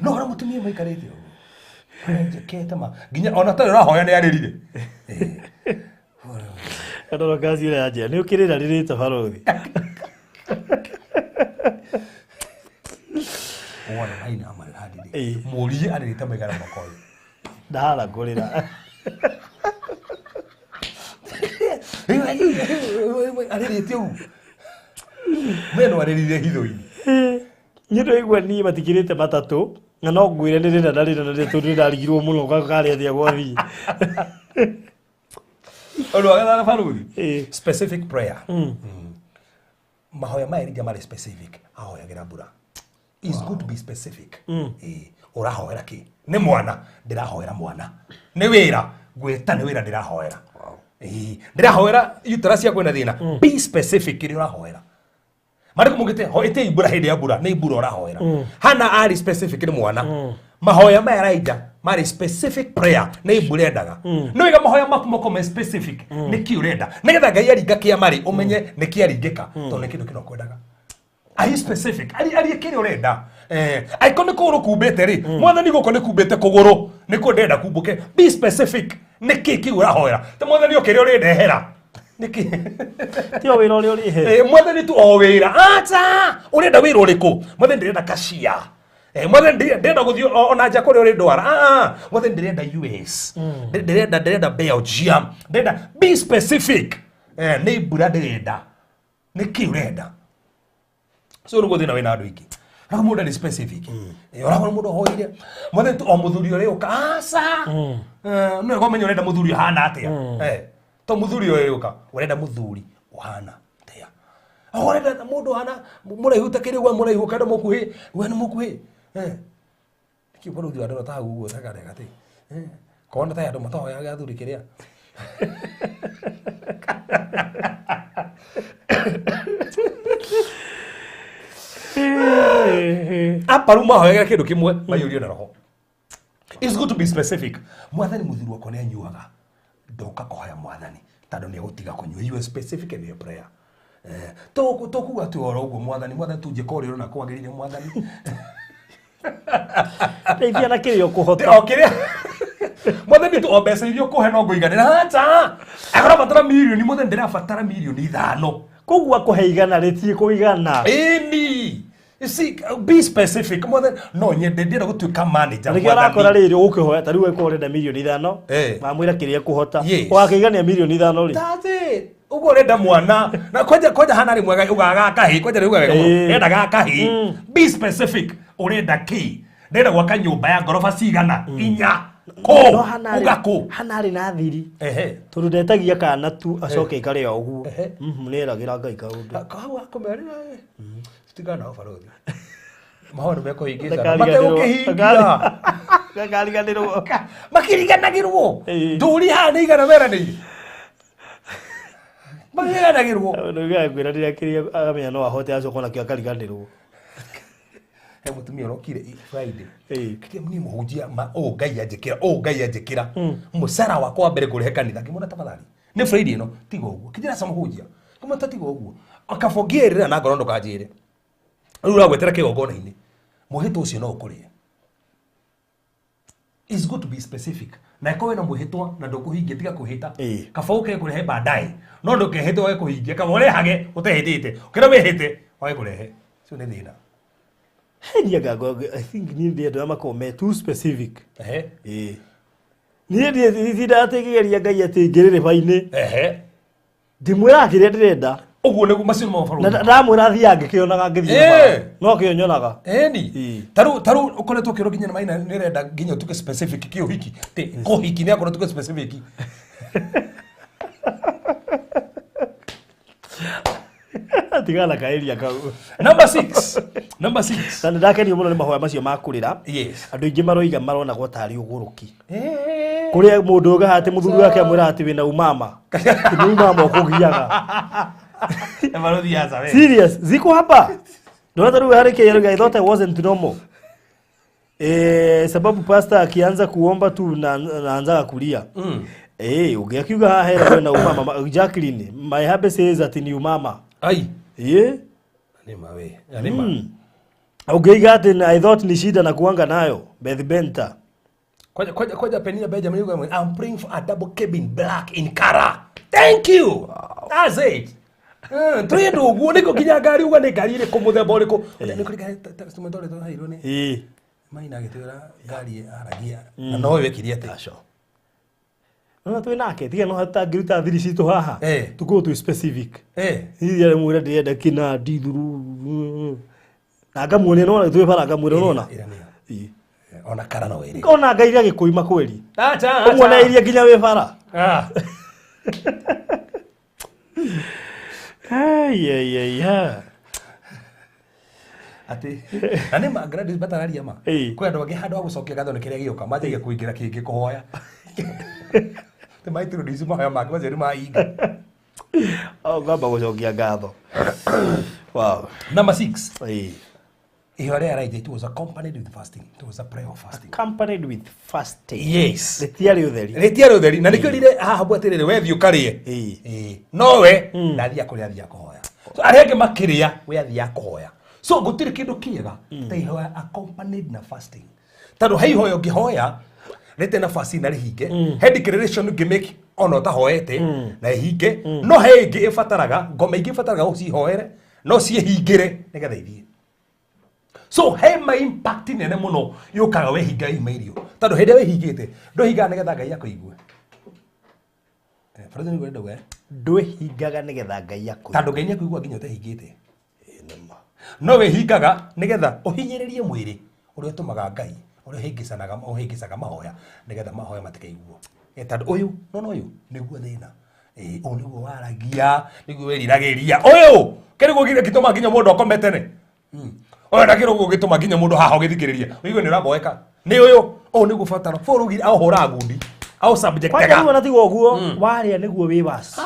no ona mũtumia maikarĩte ũguo njekete ma nginya ona tarĩ ũrahoya nĩ arĩrire. Ndoro kazi ĩrĩa yanjia nĩ ũkĩrĩra rĩrĩte barũthi. Wona maina amarĩra handĩrĩ mũrie arĩrĩte maigana makoyo ndahana kũrĩra. Arĩrĩte ũguo we no arĩrire hitho-inĩ. Niĩ ndĩraigua niĩ matikĩrĩte matatũ na no ngwĩre nĩ rĩna na rĩna na rĩna tondũ nĩ ndarigirwo mũno karĩa atĩa gwathiĩ. Ũndũ wa gathano barũthi, specific prayer. Mahoya ma Elijah marĩ specific, ahoyagĩra mbura. It's good to be specific. Ũrahoera kĩ? Nĩ mwana, ndĩrahoera mwana. Nĩ wĩra, ngwĩta nĩ wĩra ndĩrahoera. Ndĩrahoera uterus ciakwa ĩna thĩna. Be specific kĩrĩa ũrahoera. Marĩkũ mugĩte ho ĩtĩi mbura hĩndĩ ya mbura nĩ mbura ũrahoera. Hana arĩ specific nĩ mwana. Mahoya ma Elijah marĩ specific prayer nĩ mbura endaga. Nĩ wega mahoya maku makorwo me specific nĩ kĩ ũrenda nĩgetha Ngai aringa kĩama rĩ ũmenye nĩ kĩ aringĩka tondũ nĩ kĩndũ kĩna ũkwendaga. Are you specific? Ari ari kĩrĩa ũrenda. Angĩkorwo nĩ kũgũrũ kumbĩte rĩ, mwathani gũkũ nĩ kumbĩte kũgũrũ, nĩkuo ndĩrenda kumbũke. Be specific. Nĩ kĩ kĩu ũrahoera? Ti mwathani o kĩrĩa ũrĩndehera. Nĩ kĩ? Ti o wĩra ũrĩa ũrĩhe. Mwathani tu o wĩra. Acha! Ũrenda wĩra ũrĩkũ? Mwathani ndĩrenda kacia. Mwathani ndĩrenda gũthiĩ ona nja kũrĩa ũrĩndwara. Mwathani ndĩrenda US. Ndĩrenda Belgium. Ndĩrenda be specific. Nĩ mbura ndĩrenda. Nĩ kĩ ũrenda? So nĩguo thĩna wĩna andũ aingĩ. Ũrakora mũndũ ndarĩ specific. Ũrakora mũndũ ahoire mwathani tu o mũthuri ũrĩa ũka. Aca! Nĩ wega ũmenye ũrenda mũthuri ũhana atĩa. To mũthuri ũrĩa ũka, ũrenda mũthuri ũhana atĩa. Ũrenda mũndũ ũhana mũraihu ta kĩrĩ we mũraihu ũkenda mũkuhĩ, we nĩ mũkuhĩ. Nĩkĩ bũrũri wa ndora ta hau ũguo ta gatĩ. Kona ta andũ matahoyaga athuri kĩrĩa. Apa rĩu mahoyaga kĩndũ kĩmwe maiyũrio na roho. It's good to be specific. Mwathani mũthuri wakwa nĩ anyuaga. Ndoka kũhoya mwathani tondũ nĩ egũtiga kũnyua. You are specific in your prayer. Tũkuga tu oro ũguo mwathani, mwathani tu njĩka ũrĩa ũrona kwagĩrĩire mwathani. Teithia na kĩrĩa ũkũhota. O kĩrĩa. Mwathani tu o mbeca iria ũkũhe no ngũiganĩra. Acha! Agarabatara mirioni, mwathani ndĩrabatara mirioni 5. Koguo akũhe igana rĩtiĩ kũigana. Ĩni. You see, be specific. Mwathani, no nyende ndĩrenda gũtuĩka manager. Nĩkĩo ũrakora rĩrĩ ũkĩhoya ta rĩu ũkorwo ũrenda mirioni 5 mamwĩra kĩrĩa ekũhota. Ũgakĩigania mirioni 5 rĩ. That's it. Ũguo ũrenda mwana. Na kwanja hana rĩ mwega ugaga kahĩ, kwanja rĩ ugaga wega mũno. Ũrenda ga kahĩ. Be specific. Ũrenda kĩ? Ndĩrenda gwaka nyũmba ya ngoroba cigana? 4. Kũ? No hana Uga kũ? Hana arĩ na thiri. Tondũ ndetagia kana tu acoke aikare o ũguo. Nĩ eragĩra Ngai kaũndũ. Hau akũmerĩra. Tigana nao barũthi. Mahoya nĩ mekũhingĩcana. Mategũkĩhingia. Ndakariganĩrwo. Makĩriganagĩrwo. Ndũri haha nĩ igana meranĩire. Makĩriganagĩrwo. Nĩ kwĩra rĩrĩa kĩrĩa akamenya no ahote acoka onakĩo akariganĩrwo. He mũtumia ũrokire Friday. Kĩrĩa niĩ mũhunjia ma ũũ Ngai anjĩkĩra, ũũ Ngai anjĩkĩra. Mũcara wakwa wa mbere ngũrĩhe kanitha. Ngĩmwĩra tafadhali. Nĩ Friday ĩno, tiga ũguo. Kĩnjĩra aca mũhunjia. Ngĩmwĩra ta tiga ũguo. Akaba ũngĩĩrĩra na ngoro ndũkanjĩre. Rĩu ũragwetera kĩgongona-inĩ. Mwĩhĩtwa ũcio no ũkũrĩe. It's good to be specific. Na ĩkorwo wĩna mwĩhĩtwa na ndũkũhingia tiga kwĩhĩta. Kaba ũke kũrehe baadaye. No ndũkehĩte wage kũhingia. Kaba ũrehage ũtehĩtĩte. Ũkĩra wĩhĩte wage kũrehe. Ũcio nĩ thĩna. He niĩ anga I think niĩ ndĩ andũ arĩa makoragwo me too specific. Niĩ nditindaga atĩ ngĩgeria Ngai atĩ ngĩrĩrĩba-inĩ. Ndimwĩraga kĩrĩa ndĩrenda. Ũguo nĩguo macio nĩmo mabarũthi. Na ndamwĩra thiaga ngĩkĩonaga ngĩthiĩ na bara. No kĩo nyonaga. Ĩni. Ta rĩu ũkoretwo ũkĩrwo nginya nĩ maina nĩ ũrenda nginya ũtuĩke specific kĩ ũhiki. Tĩ kũhiki nĩ akorwo ũtuĩke specific. Tigana kaeria kau. Number 6, number 6. Na nĩ ndakenio mũno nĩ mahoya macio ma kũrĩra. Yes. Andũ aingĩ maroiga maronagwo tarĩ ũgũrũki. Eh. Kũrĩa mũndũ ugaga atĩ mũthuri wake amwĩra atĩ wĩna umama. Ti nĩ umama ũkũgiaga. Barothi aca we. Serious, ziko hapa. Ndio rĩu harĩ kĩero I thought I wasn't normal. Eh, sababu pastor akianza kuomba tu na naanzaga kulia. Eh, ũngĩakiuga haha hera wena umama. Jacqueline, my hubby says ati ni umama. Ai. Eh? Nĩ ma we. Nĩ ma. Ũngĩiga atĩ I thought ni shida na kuanga nayo. Beth Benta. Kwaja kwaja kwaja Penina Benjamin yuko I'm praying for a double cabin black in Kara. Thank you. That's it. Twende ũguo nĩkũ nginya ngari uga nĩ ngari ĩrĩkũ mũthemba ũrĩkũ. Nĩ kũrĩ ngari tũmĩtore tũhairwo nĩ. Ĩĩ. Maina agĩtwĩra ngari aragia na no wekire atĩ. Aco. Nona twĩ nake tiga no hatangĩruta thiri citũ haha. Eh. Tũkorwo twĩ specific. Eh. Hihi arĩ mwĩra ndĩrenda kĩnandi thuru. Na ngamuonia nona twĩ bara ngamwĩra nona. Ĩra nĩyo. Ĩĩ. Ona kara no ĩrĩ. Ona ngai iria gĩkũima kweri. Acha. Ũmuona iria nginya wĩ bara. Ah. Ai ai ai ha. Atĩ na nĩ ma Gladys batararia ma. Ĩĩ. Kwĩ andũ angĩ handũ ha gũcokia ngatho nĩ kĩrĩa gĩũka manjagia kũingĩra kĩngĩ kũhoya. Nĩ maitũrũndũ mahoya mangĩ macio nĩ mainga. Oh, ngamba gũcokia ngatho. Wow. Number 6. Ĩĩ. Ihoya rĩa Elijah, it was accompanied with fasting. It was a prayer of fasting. Accompanied with fasting. Yes. Rĩtiarĩ ũtheri. Rĩtiarĩ ũtheri na nĩkĩo rire haha mbũ atĩrĩrĩ we thiĩ ũkarĩe. Ĩĩ. Ĩĩ. No we ndathiaga kũrĩa athiaga kũhoya. So arĩa angĩ makĩrĩa we athiaga kũhoya. So gũtirĩ kĩndũ kĩega ta ihoya accompanied na fasting. Tondũ he ihoya ũngĩhoya rĩte na fasting na rĩhinge. He declaration ũngĩ make ona ũtahoete na ĩhinge. No he ĩngĩ ĩbataraga ngoma ingĩ ĩbataraga ũcihoere no ciĩhingĩre nĩgetha ithiĩ. So he ma impact nene muno yukaga wehinga ima irio tondu hindi wehingite ndwihingaga nigetha Ngai akũigue. Eh, Frozen nĩguo ndauga, eh? Ndwĩhingaga nĩgetha Ngai akũigue. Tondũ Ngai nĩakũigua nginya ũtehingĩte. Ĩĩ, nĩ ma. No wĩhingaga nĩgetha ũhinyĩrĩrie mwĩrĩ ũrĩa ũtũmaga Ngai ũrĩa ũhĩngĩcanaga ũhĩngĩcaga mahoya nĩgetha mahoya matikaiguo. Eh, tondũ ũyũ nona ũyũ nĩguo thĩna. Eh, ũyũ nĩguo waragia nĩguo wĩriragĩria ũyũ kĩrĩguo gĩtũma nginya mũndũ akome tene. Ũyũ na kĩrĩguo gĩtũma nginya mũndũ haha ũgĩthikĩrĩria ũigue nĩ ũraboeka nĩ ũyũ ũyũ nĩguo batara bũrũgi aũhũra ngundi Kwanja aũsubjectega rĩu ona tiga ũguo warĩa nĩguo wĩ waci.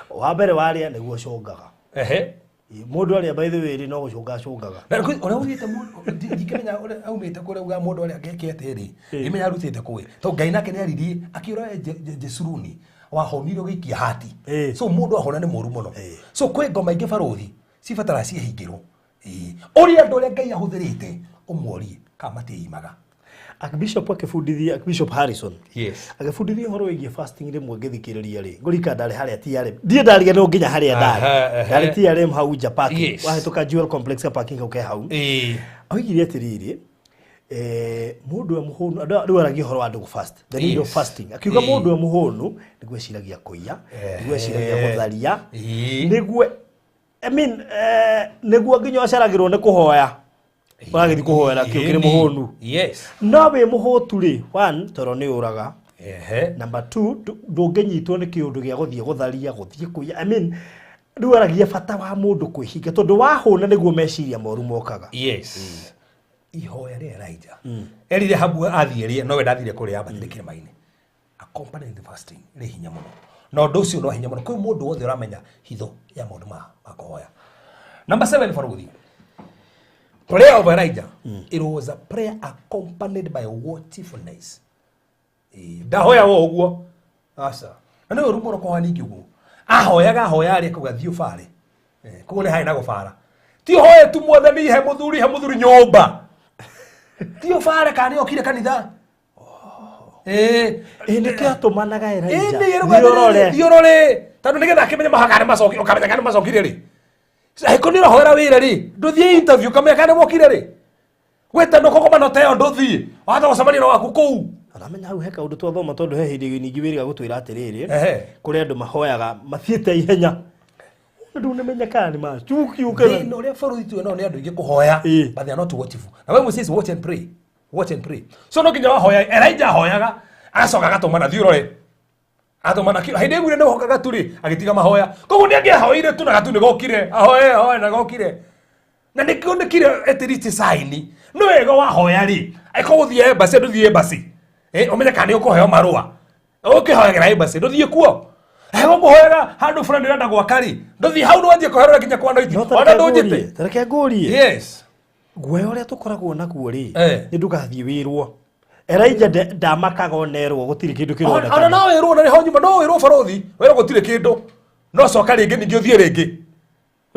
Wa mbere warĩa nĩguo ũcũngaga. Ehe. Ĩĩ, Mũndũ arĩa by the way rĩ no gũcũnga acũngaga. Na kwĩ- ũrĩa augĩte mũndũ ndingĩmenya ũrĩa aumĩte kũrĩa augaga mũndũ arĩa angĩke atĩrĩ ndimenya arutĩte kũĩ tondũ Ngai nake nĩ aririe akĩũra Jesuruni wahonire ũgĩikia hati. Ĩĩ. So mũndũ ahona nĩ mũru mũno. Ĩĩ. So kwĩ ngoma ingĩ barũthi cibataraga ciĩhingĩrwo. Ĩĩ. Ũrĩa andũ arĩa Ngai ahũthĩrĩte ũmorie kana matiĩimaga. Archbishop akĩbundithia Archbishop Harrison. Yes. Agĩbundithia ũhoro wĩgiĩ fasting rĩmwe ngĩthikĩrĩria rĩ ngũrika ndarĩ harĩa TRM ndiĩ ndariganĩrwo nginya harĩa ndarĩ. Aha, aha. Ndarĩ TRM hau nja parking. Yes. Wahĩtũka Jewel Complex ka parking kau ke hau. Ĩĩ. Oigire atĩrĩrĩ mũndũ e mũhũnu andũ rĩu aragia ũhoro wa andũ fast the need of Yes. fasting akiuga Ĩĩ. mũndũ e mũhũnu nĩguo eciragia kũiya nĩguo eciragia gũtharia Ĩĩ. nĩguo I mean, nĩguo nginya ũceragĩrwo nĩ kũhoya ũragĩthiĩ kũhoera kĩo kĩrĩ mũhũnu. Yes. No wĩ mũhũtu rĩ, one toro nĩ ũraga. Ehe. Number two, ndũngĩnyitwo nĩ kĩũndũ gĩa gũthiĩ gũtharia, gũthiĩ kũiya. I mean, rĩu aragia bata wa mũndũ kwĩhinga tondũ wahũna nĩguo meciria moru mokaga. Yes. Ihoya rĩa Elijah. Erire Ahabu athiĩ rĩe, nowe ndathire kũrĩa ambatire kĩrĩma-inĩ. Accompanied with fasting rĩ hinya mũno. Na ũndũ ũcio no hinya mũno. Kwĩ mũndũ wothe ũramenya hitho ya maũndũ ma kũhoya. Number 7, Faruthi. Prayer of Elijah. It was a prayer accompanied by watchfulness. Ndahoya wo ũguo. Aca. Na nĩ ũru mũno kũhoya ningĩ ũguo. Ahoyaga ahoya rĩ akauga thiĩ ũbare. Koguo nĩ harĩ na gũbara. Ti ũhoe tu mwathani he mũthuri he mũthuri nyũmba. Ti ũbare kana nĩ okire kanitha. Ĩ nĩkĩo atũmanaga Elijah. Ĩni Thiĩ ũrore. thiĩ ũrore. Tondũ nĩgetha akĩmenye mahaka nĩ macokire, ũkamenya kana nĩ macokire rĩ. Angĩkorwo nĩ ũrahoera wĩra rĩ, ndũthiĩ interview ũkamenya kana nĩ wokire rĩ. Gwĩtanwo kũgomano ta ĩyo ndũthiĩ. Wahota gũcemania na waku kũu. Aramenya hau he kaũndũ twathoma tondũ he hĩndĩ ningĩ wĩrĩga gũtwĩra atĩrĩrĩ, Ehe. kũrĩ andũ mahoyaga mathiĩte ihenya. Rĩu nĩmenya kana nĩ macuki ũke. Thĩna ũrĩa bũrũri twĩ nao nĩ andũ aingĩ kũhoya, Ĩĩ. but they are not watchful. Na Bible says watch and pray. Watch and pray. So no nginya wahoya, Elijah ahoyaga, agacoka agatũmana thiĩ ũrore. Atũmana kĩo hĩndĩ ĩguire nĩ hoka gatu rĩ agĩtiga mahoya. Koguo nĩ angĩahoire tu na gatu nĩ gokire. Ahoe ahoe na gokire. Na nĩkĩo nĩkire at least sign. Nĩ wega wahoya rĩ. Angĩkorwo gũthiĩ embassy ndũthiĩ embassy. Eh, ũmenye kana nĩ ũkũheo marũa. Ũkĩhoyagĩra embassy ndũthiĩ kuo. Angĩkorwo ũkũhoyaga handũ fulani ũrenda gwaka rĩ, ndũthiĩ hau nĩwanjie kũherera nginya kwa noiti. No Ona ndũnjĩte. tareke ngũrie. Yes. Guoya ũrĩa tũkoragwo naguo rĩ, Eh. nĩ ndũgathiĩ wĩrwo. Elijah ndamakaga onerwo gũtirĩ kĩndũ Ona kĩronekana. no wĩrwo na nĩho nyuma no wĩrwo barothi, wĩrwo gũtirĩ kĩndũ. No coka rĩngĩ ningĩ ũthiĩ rĩngĩ.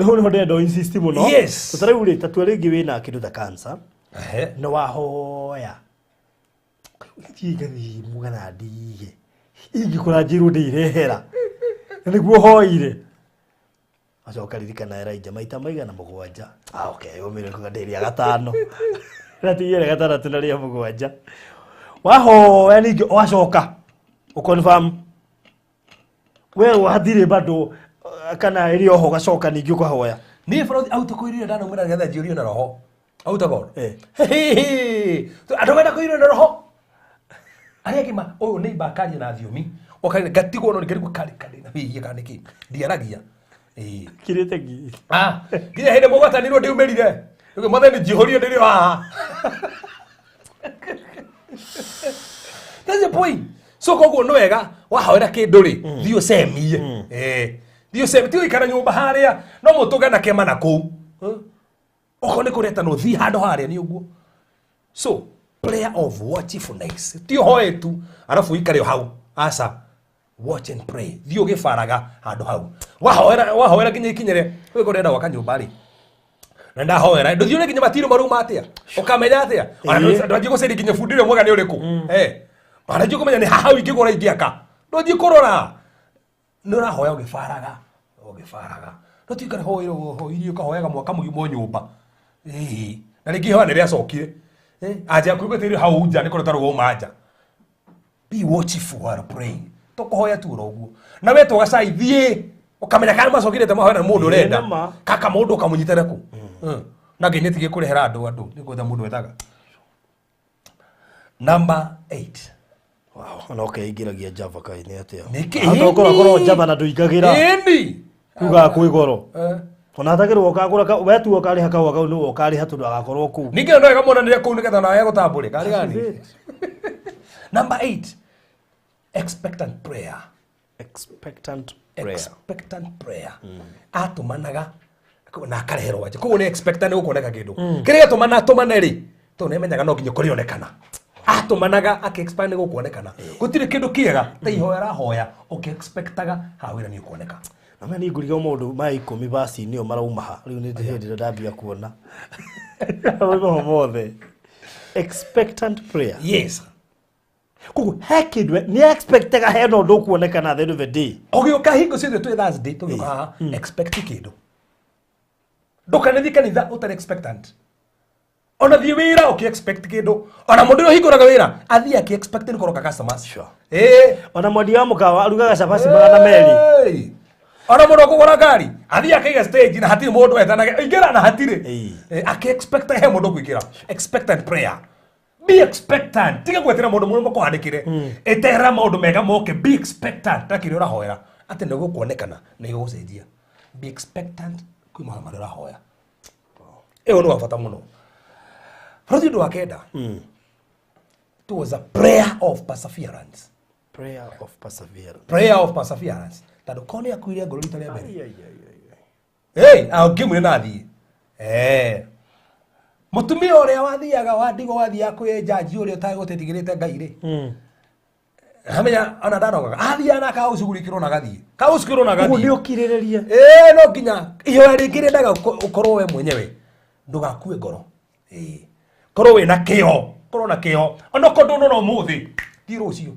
Hau nĩho ndĩrenda ũ insist mũno. Yes. Ta rĩu rĩ, ta tua rĩngĩ wĩna kĩndũ ta cancer, Ehe. nĩ wahoya. Thiĩ ngathimwo kana ndige. Ingĩkora njĩrwo ndĩirehera. Na nĩguo hoire. Acoka ririkana Elijah maita maigana mũgwanja. Ah, okay, yũmĩrĩre kuga ndĩrĩa gatano. Na ti rĩa gatandatũ na rĩa mũgwanja. Wahoya ningĩ wacoka. Ũconfirm. Werwo hatirĩ bado kana ĩrĩ oho ũgacoka ningĩ ũkahoya. Niĩ barothi autũkũirire ndanaumĩra nĩgetha njiyũrio na roho. Autagoro. Eh. Andũ menda kũiyũrio na roho. Arĩa angĩ ma ũyũ nĩ ibakaria na thiomi. Ũkarĩ ngatigwo no nĩngarigwo karĩ karĩ na wĩhia kana nĩkĩ. Ndiaragia. Ĩĩ. Kirĩte ngi. Ah, nginya hĩndĩ mũgwatanirwo ndiumĩrire. Rĩu mwathani njihũrie ndĩrĩ o haha. That's the point. So koguo nĩ wega wahoera kĩndũ rĩ, thiĩ ũcemie. Eh. Thiĩ ũcemie, ti gũikara nyũmba harĩa, no mũtũnge na kĩama na kũu. Okorwo nĩ kũretanwo thiĩ handũ harĩa nĩ ũguo. So, prayer of watchfulness. Ti ũhoe tu, arabu ũikare o hau. Aca. Watch and pray. Thiĩ ũgĩbaraga handũ hau. Wahoera wahoera nginya ikinyĩre, wĩ ũrenda gwaka nyũmba rĩ. Na ndahoera, ndũthiĩ ũrĩa nginya matiro marauma atĩa? Ũkamenya atĩa? Ona Ĩĩ. ndwanjie gũcaria nginya bundi ũrĩa mwega nĩ ũrĩkũ. Eh. Ona ndwanjie kũmenya nĩ haha ingĩgũra ingĩaka. Ndwanjie kũrora. Nĩ ũrahoya ũgĩbaraga, ũgĩbaraga. No ti ũikare hoire hoirie ũkahoyaga mwaka mũgima o nyũmba. Ĩĩ. Na rĩngĩ ihoya nĩ rĩacokire. Eh, anja kũigua hau nja nĩ kũreta rũgoma nja. Be watchful while praying. Tũkũhoya tu oro ũguo. Na wetwo gacai thiĩ ũkamenya kana macokire mahoya na mũndũ Ĩĩ, ũrenda. nĩma. Kaka mũndũ ũkamũnyitĩre kũ. Na ngai nĩtige kũrehera andũ andũ nĩ gwetha mũndũ wethaga. Number 8. Wow, ona ũkeingĩragia Java kaĩ nĩ atĩa? Nĩkĩ? Hata ũkorwo korwo Java na ndũingagĩra. Ĩni. Tugaga kwĩ goro. Eh. Ona atagĩrwo ũkagũra ka we tu ũkarĩha kahũa kau nĩwe ũkarĩha tondũ agakorwo kũu. Ningĩ no wega monanĩre kũu nĩgetha nawe agũtambũre. Karĩ gani? Number 8. Expectant prayer. Expectant prayer. Expectant prayer. Atũmanaga na akareherwo anja. Koguo nĩ expectant nĩ gũkuoneka kĩndũ. Kĩrĩa gĩatũmana atũmane rĩ, tondũ nĩ amenyaga no nginya kũrĩonekana. Atũmanaga akĩ-expect nĩ gũkuonekana. Gũtirĩ kĩndũ kĩega ta ihoya arahoya ũkĩ-expectaga haha wĩra nĩ ũkuoneka. Na mimi ngũriga maũndũ ma ikũmi baci-inĩ ĩyo marauma ha. Rĩu nĩ hĩndĩ ĩrĩa ndambia kuona. Maho mothe. Expectant prayer. Yes. Koguo he kĩndũ nĩ expectaga hena ũndũ ũkuonekana at the end of the day. Ũgĩũka hingo ciothe twĩ Thursday tũgĩũka haha expect kĩndũ. Ndũkanathiĩ kanitha ũtarĩ expectant. Ona thiĩ wĩra ũkĩ expect kĩndũ. Ona mũndũ ũrĩa ũhingũraga wĩra athiĩ akĩ expect nĩ kũroka customers. Sure. Ĩĩ. Ona mwendia wa mũkawa arugaga cabaci 200. Hey! Ona mũndũ ũkũgũra ngari athiĩ akaiga stage na hatirĩ mũndũ etanage ingĩra na hatirĩ. Ĩĩ. Eh, akĩ expect he mũndũ ũkũingĩra. Expectant prayer. Be expectant. Tiga gwetera mũndũ mũrũ mũkũhandĩkĩre. Eterera maũndũ mega moke. Be expectant. Ta kĩrĩa ũrahoera atĩ nĩ gũkuonekana nĩ gũgũcenjia. Be expectant kwĩ mahoya marĩa ũrahoya. Ĩyo nĩ wa bata mũno. Bũrũri ũndũ wa kenda. It was a prayer of perseverance. Prayer of perseverance. Prayer of perseverance. Tondũ korwo nĩ akuire ngoro rita rĩa mbere. Ai, ai, ai, ai, ai. Hey, angĩmwĩra na athiĩ. Eh. Mũtumia ũrĩa wathiaga wa ndigwa wathiaga kwĩ njanji ũrĩa ũtagũtetigĩrĩte Ngai rĩ. Amenya ona ndanogaga. Athiaga na akaũcugurikĩrwo na agathiĩ. Kaũcukĩrwo na Koguo agathiĩ. nĩ ũkirĩrĩria. Ĩĩ no nginya ihoya rĩngĩ rĩendaga ũkorwo we mwenyewe ndũgakue ngoro. Ĩĩ. Korwo wĩna kĩo, korwo na kĩo. Ona okorwo ndũnona ũmũthĩ, thiĩ rũciũ.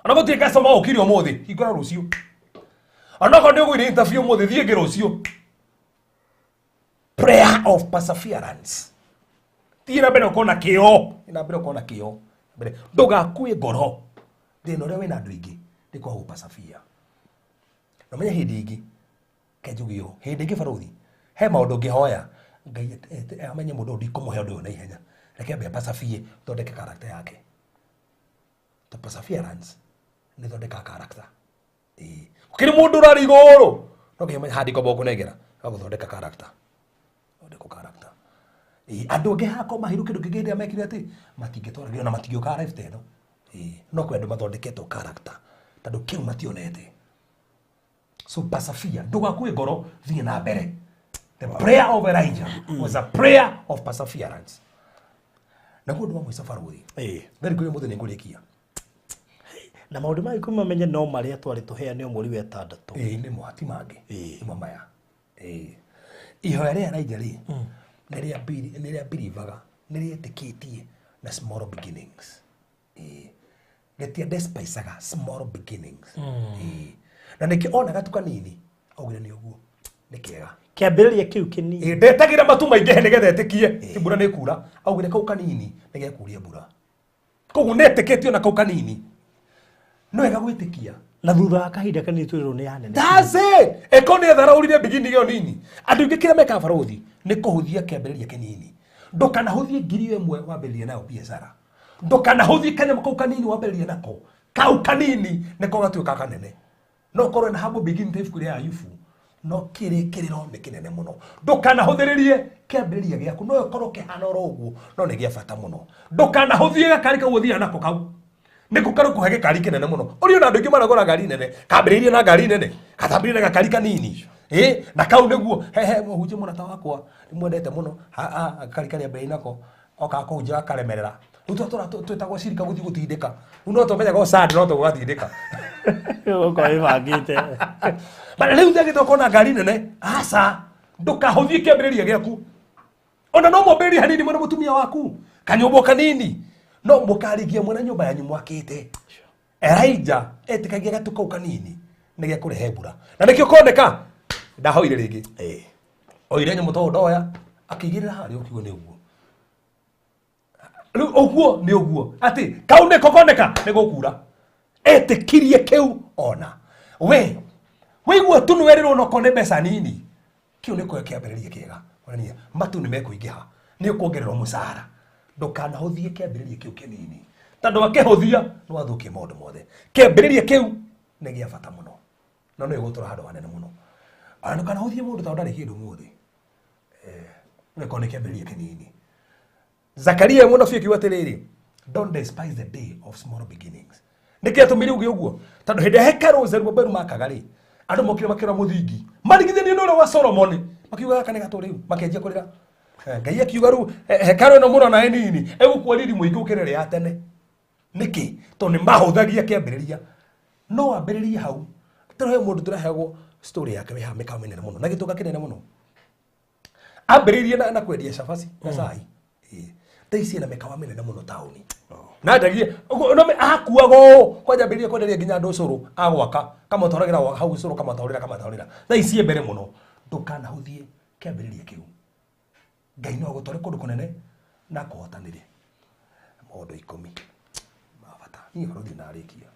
Ona gũtirĩ customer ũkire ũmũthĩ, hingũra rũciũ. Ona okorwo nĩ ũgũire interview ũmũthĩ, thiĩ ĩngĩ rũciũ. Prayer of perseverance. Thiĩ na mbere ũkorwo na kĩo. Thiĩ na mbere ũkorwo na kĩo. Mbere ndũgakue ngoro. Thĩna ũrĩa wĩna andũ aingĩ nĩ kwaga gũpasafia. Na ũmenye hĩndĩ ĩngĩ kenjuge ũũ, hĩndĩ ĩngĩ barũthi he maũndũ ũngĩhoya Ngai amenye mũndũ ũyũ ndikũmũhe ũndũ ũyũ na ihenya, reke ambe apasafie thondeke character yake. To perseverance Nĩ thondekaga character. Ĩĩ. Gũkĩrĩ mũndũ ũrarĩ igũrũ no nginya ũmenye handĩko bokũnengera gũthondeka character, thondekwo character. Ĩĩ, andũ angĩ hako mahirũ kĩndũ kĩngĩ hĩndĩ ĩrĩa mekire atĩ matingĩtwaragio na matingĩũka life ta ĩno. Ĩĩ, no kwĩ andũ mathondeketwo character tondũ kĩu mationete. So persevere, ndũgakue ngoro, thiĩ na mbere. The prayer of Elijah was a prayer of perseverance. Naguo ũndũ wa mũico, barũthi, theri kũrĩ mũthĩ nĩ ngũrĩkia. Na maũndũ maya 10 mamenye no marĩa twarĩ tũheane o mweri wa ĩtandatũ. Ĩĩ, nĩ mo ti mangĩ. Nĩmo maya. Ĩĩ, ihoya rĩa Elijah rĩ, nĩ rĩa believaga, nĩ rĩetĩkĩtie na small beginnings. Ĩĩ, rĩtia despisaga small beginnings. Ĩĩ, na nĩkĩo onaga tu kanini augire nĩ ũguo, nĩ kĩega. Kĩambĩrĩria kĩu kĩnini. Ĩĩ, ndetagĩra matu maingĩhe nĩgetha ĩtĩkie ti mbura nĩ kura. Augire kau kanini nĩ gekuria mbura, koguo nĩ etĩkĩtio na kau kanini. No wega gwĩtĩkia. Na thutha wa kahinda kanini twĩrwo nĩ yanene. That's it. Eko nĩ etharaũrire beginning ĩyo nini. Andũ aingĩ kĩrĩa mekaga, barũthi, nĩ kũhũthia kĩambĩrĩria kĩnini. Ndũkanahũthie 1000 wambĩrĩria nayo biacara. Ndũkanahũthie kanyamũ kau kanini wambĩrĩria nako. Kau kanini nĩko gatuĩka kanene. No korwo na humble beginning ta ibuku rĩa Ayubu, no kĩrĩkĩrĩro nĩ kĩnene mũno. Ndũkanahũthĩrĩrie kĩambĩrĩria gĩaku, no ĩkorwo kĩhana oro ũguo, no nĩ gĩa bata mũno. Ndũkanahũthie gakari kau ũthiaga nako, kau nĩko karĩ kũhe gĩkari kĩnene mũno. Ũrĩ ona andũ aingĩ maragũra ngari nene, kambĩrĩirie na ngari nene, katambĩrĩirie na gakari kanini. Ĩ, na kau nĩguo he mũhunjia mũrata wakwa ndĩmwendete mũno, gakari karĩa mbere nako okaga kũhunjia gakaremerera. Rĩu twatũra twĩtagwo cirika gũthiĩ gũtindĩka. Rĩu no tũmenyaga o Sunday no tũgũgatindĩka. Ũkorwo ĩbangĩte. But rĩu thagĩte ũkona ngari nene. Aca, ndũkahũthie kĩambĩrĩria gĩaku. Ona no mwambĩrĩrie hanini mwena mũtumia waku kanyũmba o kanini, no mũkarĩkia mwena nyũmba yanyu mwakĩte. Elijah etĩkagia gatu kau kanini nĩ gĩakũrehe mbura, na nĩkĩo koneka ndahoire rĩngĩ. Oire nyamũ to ndoya akĩigĩrĩra harĩa, ũkiuga nĩ ũguo rĩu, ũguo nĩ ũguo, atĩ kau nĩko koneka nĩ gũkura. Etĩkirie kĩu. Ona we wĩigua tu nĩ werĩrwo noko nĩ mbeca nini, kĩu nĩkĩo kĩambĩrĩria kĩega onania matu nĩ mekũingĩha, nĩ ũkuongererwo mũcara. Ndũkanahũthie kĩambĩrĩria kĩu kĩnini, tondũ wakĩhũthia nĩ wathũkia maũndũ mothe. Kĩambĩrĩria kĩu nĩ gĩa bata mũno na nĩ ũgũtũra handũ hanene mũno. Ona ndũkanahũthie mũndũ tondũ ndarĩ kĩndũ ũmũthĩ, nĩkorwo nĩ kĩambĩrĩria kĩnini. Zakaria mũnabii akiuga atĩrĩrĩ, "Don't despise the day of small beginnings." Nĩkĩ atũmire uge ũguo? Tondũ hĩndĩ ya hekarũ Zerubabeli makaga rĩ, andũ mokire makĩra mũthingi marigithanie na ũrĩa wa Solomoni, makiuga gaka nĩ gatũ. Rĩu makĩanjia kũrĩra. Ngai akiuga rĩu hekarũ ĩno mũrona ĩ nini ĩgũkua riri mũingĩ gũkĩra ĩrĩa ya tene. Nĩkĩ? Tondũ nĩ mahũthagia kĩambĩrĩria. No wambĩrĩrie hau. Tondũ he mũndũ tũraheagwo story yake wĩ haha, mĩkawa mĩnene mũno na gĩtũnga kĩnene mũno, ambĩrĩirie na kwendia cabaci na cai. Ĩĩ. Thaa ici ena mĩkawa mĩnene mũno taũni na ndagie no akuaga ũũ kwanja, ambĩrĩrie kwenderia nginya andũ ũcũrũ, agwaka kamũtwaragĩra hau ũcũrũ, kamatwarĩra kamatwarĩra. Thaa ici ĩ mbere mũno. Ndũkanahũthie kĩambĩrĩria kĩu. Ngai no agũtware kũndũ kũnene na akũhotanĩre. Maũndũ 10 ma bata niĩ barũthi narĩkia.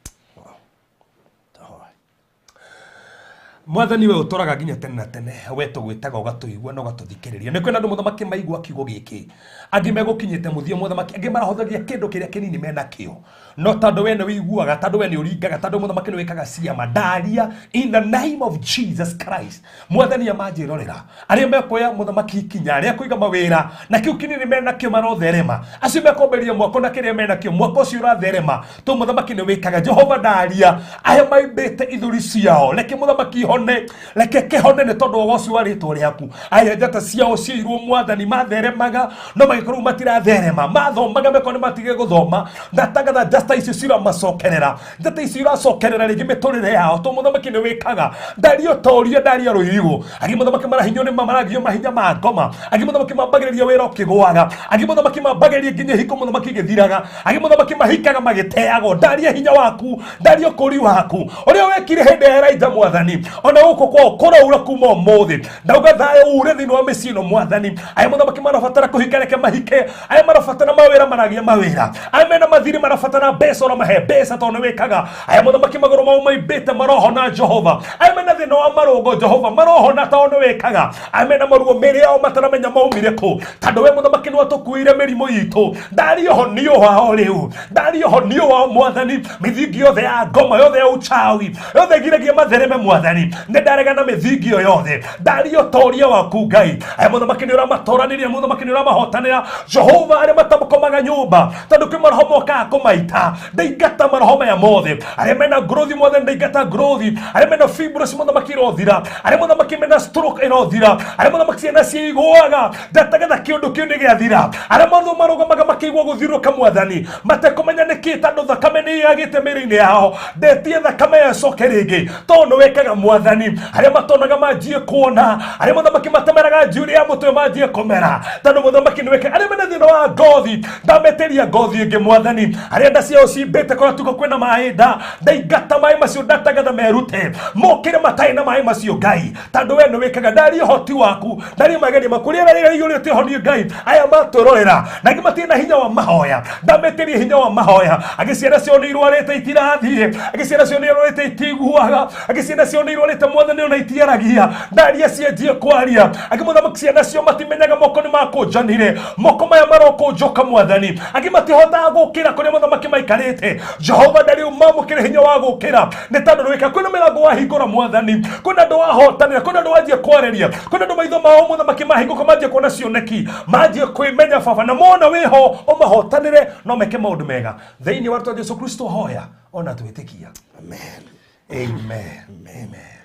Mwathani, we ũtũraga nginya tene na tene, we tũgwĩtaga ũgatũigua na ũgatũthikĩrĩria. Nĩ kwĩna andũ, mũthamaki, maigua kiugo gĩkĩ, angĩ megũkinyĩte mũthia, mũthamaki, angĩ marahũthagia kĩndũ kĩrĩa kĩnini menakĩo, no tondũ we nĩ wĩiguaga, tondũ we nĩ ũringaga, tondũ mũthamaki nĩ wĩkaga ciama, ndaria in the name of Jesus Christ. Mwathani, amanjĩrorera arĩa mekuoya, mũthamaki, ikinya rĩa kũiga mawĩra na kĩu kĩnini menakĩo marotherema, acio mekwambĩrĩria mwako na kĩrĩa menakĩo, mwako ũcio ũratherema to mũthamaki nĩ wĩkaga. Jehova, ndaria aya maimbĩte ithũri ciao, reke mũthamaki hone, reke kĩhone nĩ tondũ wa ũgoci wa rĩtwa rĩaku. Aya njata ciao ciairwo, mwathani, matheremaga no magĩkorwo matiratherema, mathomaga mekorwo nĩ matige gũthoma, ndatangatha njata icio ciramacokerera, njata icio iracokerera rĩngĩ mĩtũrĩre yao to mũthamaki nĩ wĩkaga. Ndaria ũtoria, ndaria rũirigo. Angĩ, mũthamaki, marahinywo nĩ maragio mahinya ma ngoma, angĩ, mũthamaki, mambagĩrĩria wĩra ũkĩgũaga, angĩ, mũthamaki, mambagĩrĩria nginya ihiko, mũthamaki, igĩthiraga, angĩ, mũthamaki, mahikaga magĩteagwo. Ndaria hinya waku, ndaria ũkũri waku ũrĩa wekire hĩndĩ ya Elijah. Mwathani, Ona gũkũ kwao kũraura kuma ũmũthĩ. Ndauga thayũ ure thĩinĩ wa mĩciĩ ĩno mwathani. Aya mũthamaki marabatara kũhika reke mahike. Aya marabatara mawĩra maragia mawĩra. Aya mena mathirĩ marabatara mbeca ũramahe mbeca tondũ nĩ wĩkaga. Aya mũthamaki magũrũ mao maimbĩte marohona Jehova. Aya mena thĩna wa marũngo Jehova marohona tondũ nĩ wĩkaga. Aya mena maruo mĩĩrĩ yao mataramenya maumire kũ. Tondũ we mũthamaki nĩ watũkuĩire mĩrimũ itũ. Ndaria ũhonio wao rĩu. Ndaria ũhonio wao mwathani. Mĩthingi yothe ya ngoma yothe ya uchawi yothe ĩgiragia mathereme mwathani. Nĩ ndarega na mĩthingi ĩyo yothe. Ndaria ũtoria waku Ngai. Aya mũthamaki nĩ ũramatoranĩria, mũthamaki nĩ ũramahotanĩra. Jehova arĩa matamũkomaga nyũmba tondũ kwĩ maroho mokaga kũmaita. Ndaingata maroho maya mothe. Arĩa mena growth mwathani ndaingata growth. Arĩa mena fibrosis mũthamaki ĩrothira. Arĩa mũthamaki mena stroke ĩrothira. Arĩa mũthamaki ciana ciigũaga ndatagetha kĩũndũ kĩu nĩ gĩathira. Arĩa mothe marũgamaga makĩigua gũthiũrũrũka mwathani matekũmenya nĩkĩ tondũ thakame nĩ yagĩte mĩĩrĩ-inĩ yao. Ndetie thakame ĩyo ĩcoke rĩngĩ tondũ nĩ wĩkaga mwathani. Arĩa matonaga manjie kuona. Arĩa mũthamaki matemeraga njuĩrĩ ya mũtwe manjie kũmera tondũ mũthamaki nĩ wĩkaga. Arĩa mena thĩna wa ngothi ndametĩria ngothi ĩngĩ mwathani. Arĩa nda ciao cimbĩte kũrĩa tuko kwĩna maĩ nda ndaingata maĩ macio ndatangatha merute mokĩre matarĩ na maĩ macio Ngai tondũ we nĩ wĩkaga. Ndaria ũhoti waku, ndaria magerio maku, rĩera rĩrĩa rĩiyũrĩte ũhonie Ngai. Aya matwĩrorera na angĩ matirĩ na hinya wa mahoya, ndametĩrie hinya wa mahoya. Angĩ ciana ciao nĩ irwarĩte itirathiĩ, angĩ ciana ciao nĩ irwarĩte itiguaga, angĩ ciana ciao nĩ irwarĩte mwathani ona itiaragia. Ndaria cianjie kwaria. Angĩ mũthamaki ciana ciao matimenyaga moko nĩ makũnjanire, moko maya marokũnjũka mwathani. Angĩ matihotaga gũkĩra kũrĩa mũthamaki maikarĩte. Jehova ndarĩ ũmamũkĩre hinya wa gũkĩra nĩ tondũ nĩ wĩka. Kwĩna mĩrango wahingũra mwathani, kwĩna andũ wahotanĩra, kwĩna andũ wanjia kwarĩria, kwĩna andũ maitho mao mũthamaki mahingũka manjie kuona cioneki, manjie kwĩmenya baba, na mona wĩho ũmahotanĩre no meke maũndũ mega thĩinĩ wa rĩtwa Jesu Kristo hoya ona twĩtĩkia. Amen. Amen. Amen.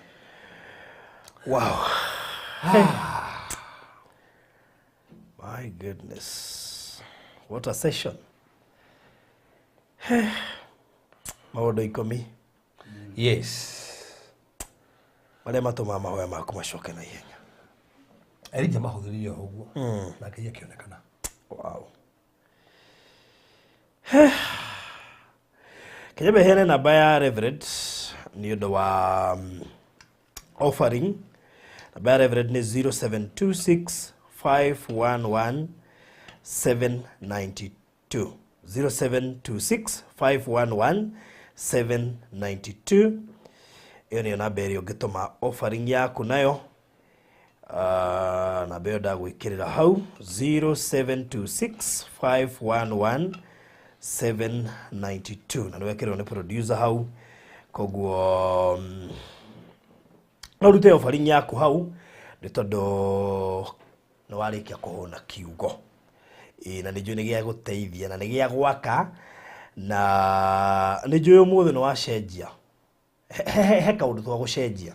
Wow. My goodness. What a session. Maũndũ ikũmi Yes. marĩa matũmaga mahoya maku macoke na ihenya. Elija mahũthĩrire o ũguo na Ngai akĩonekana. Wow. Kenya meheane namba ya Reverend nĩ ũndũ wa offering. Namba ya Reverend nĩ 0726 511 792. 0726 511 792. Ĩyo nĩyo namba ĩrĩa ũngĩtũma offering yaku nayo. Namba ĩyo ndagwĩkĩrĩra hau 0726 511 792 na nĩwekĩrĩrwo nĩ producer hau, koguo no ũrute offering yaku hau nĩ tondũ nĩ warĩkia kũhũna kiugo. Ĩĩ, na nĩ njũĩ nĩ gĩa gũteithia na nĩ gĩa gwaka, na nĩ njũĩ ũmũthĩ nĩ wacenjia. He kaũndũ twa gũcenjia.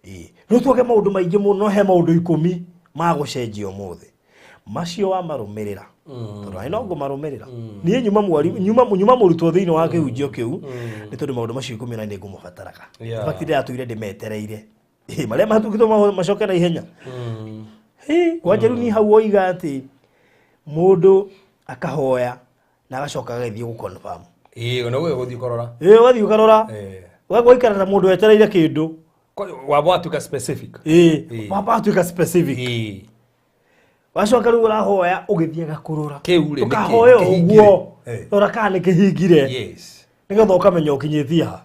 Ĩĩ, no twage maũndũ maingĩ mũno, he maũndũ ikũmi ma gũcenjia ũmũthĩ macio wamarũmĩrĩra, tondũ nĩ no ngũmarũmĩrĩra niĩ nyuma mwari nyuma nyuma mũrutwo thĩinĩ wa kĩhunjio kĩu, nĩ tondũ maũndũ macio ikũmi na nĩ ngũmabataraga. In fact, ndĩratũire ndĩmetereire. Ĩĩ, marĩa matukĩtwo macoke na ihenya. Kwanja rĩu niĩ hau woiga atĩ mũndũ akahoya na agacoka agagĩthiĩ gũ confirm. Ĩĩ, ona ũgũthiĩ gũthiĩ kũrora. Ĩĩ, ũgathiĩ ũkarora. Ũgaikara ta mũndũ wetereire kĩndũ. Wamba watuĩka specific. Ĩĩ, wamba watuĩka specific. Wacoka rĩu ũrahoya ũgĩthiaga kũrora. Kĩu rĩ, nĩkĩ? Ũkahoya Nĩkĩhingire? ũguo. Rora kana nĩkĩhingire. Yes. Nĩgetha ũkamenya ũkinyĩtie ha.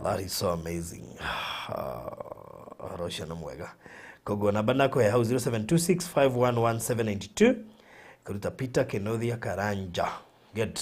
That is so amazing. Ũhoro ũcio nĩ mwega. Koguo namba nakũhe hau 0726 511 792 kũruta Peter Kenothia Karanja. Good.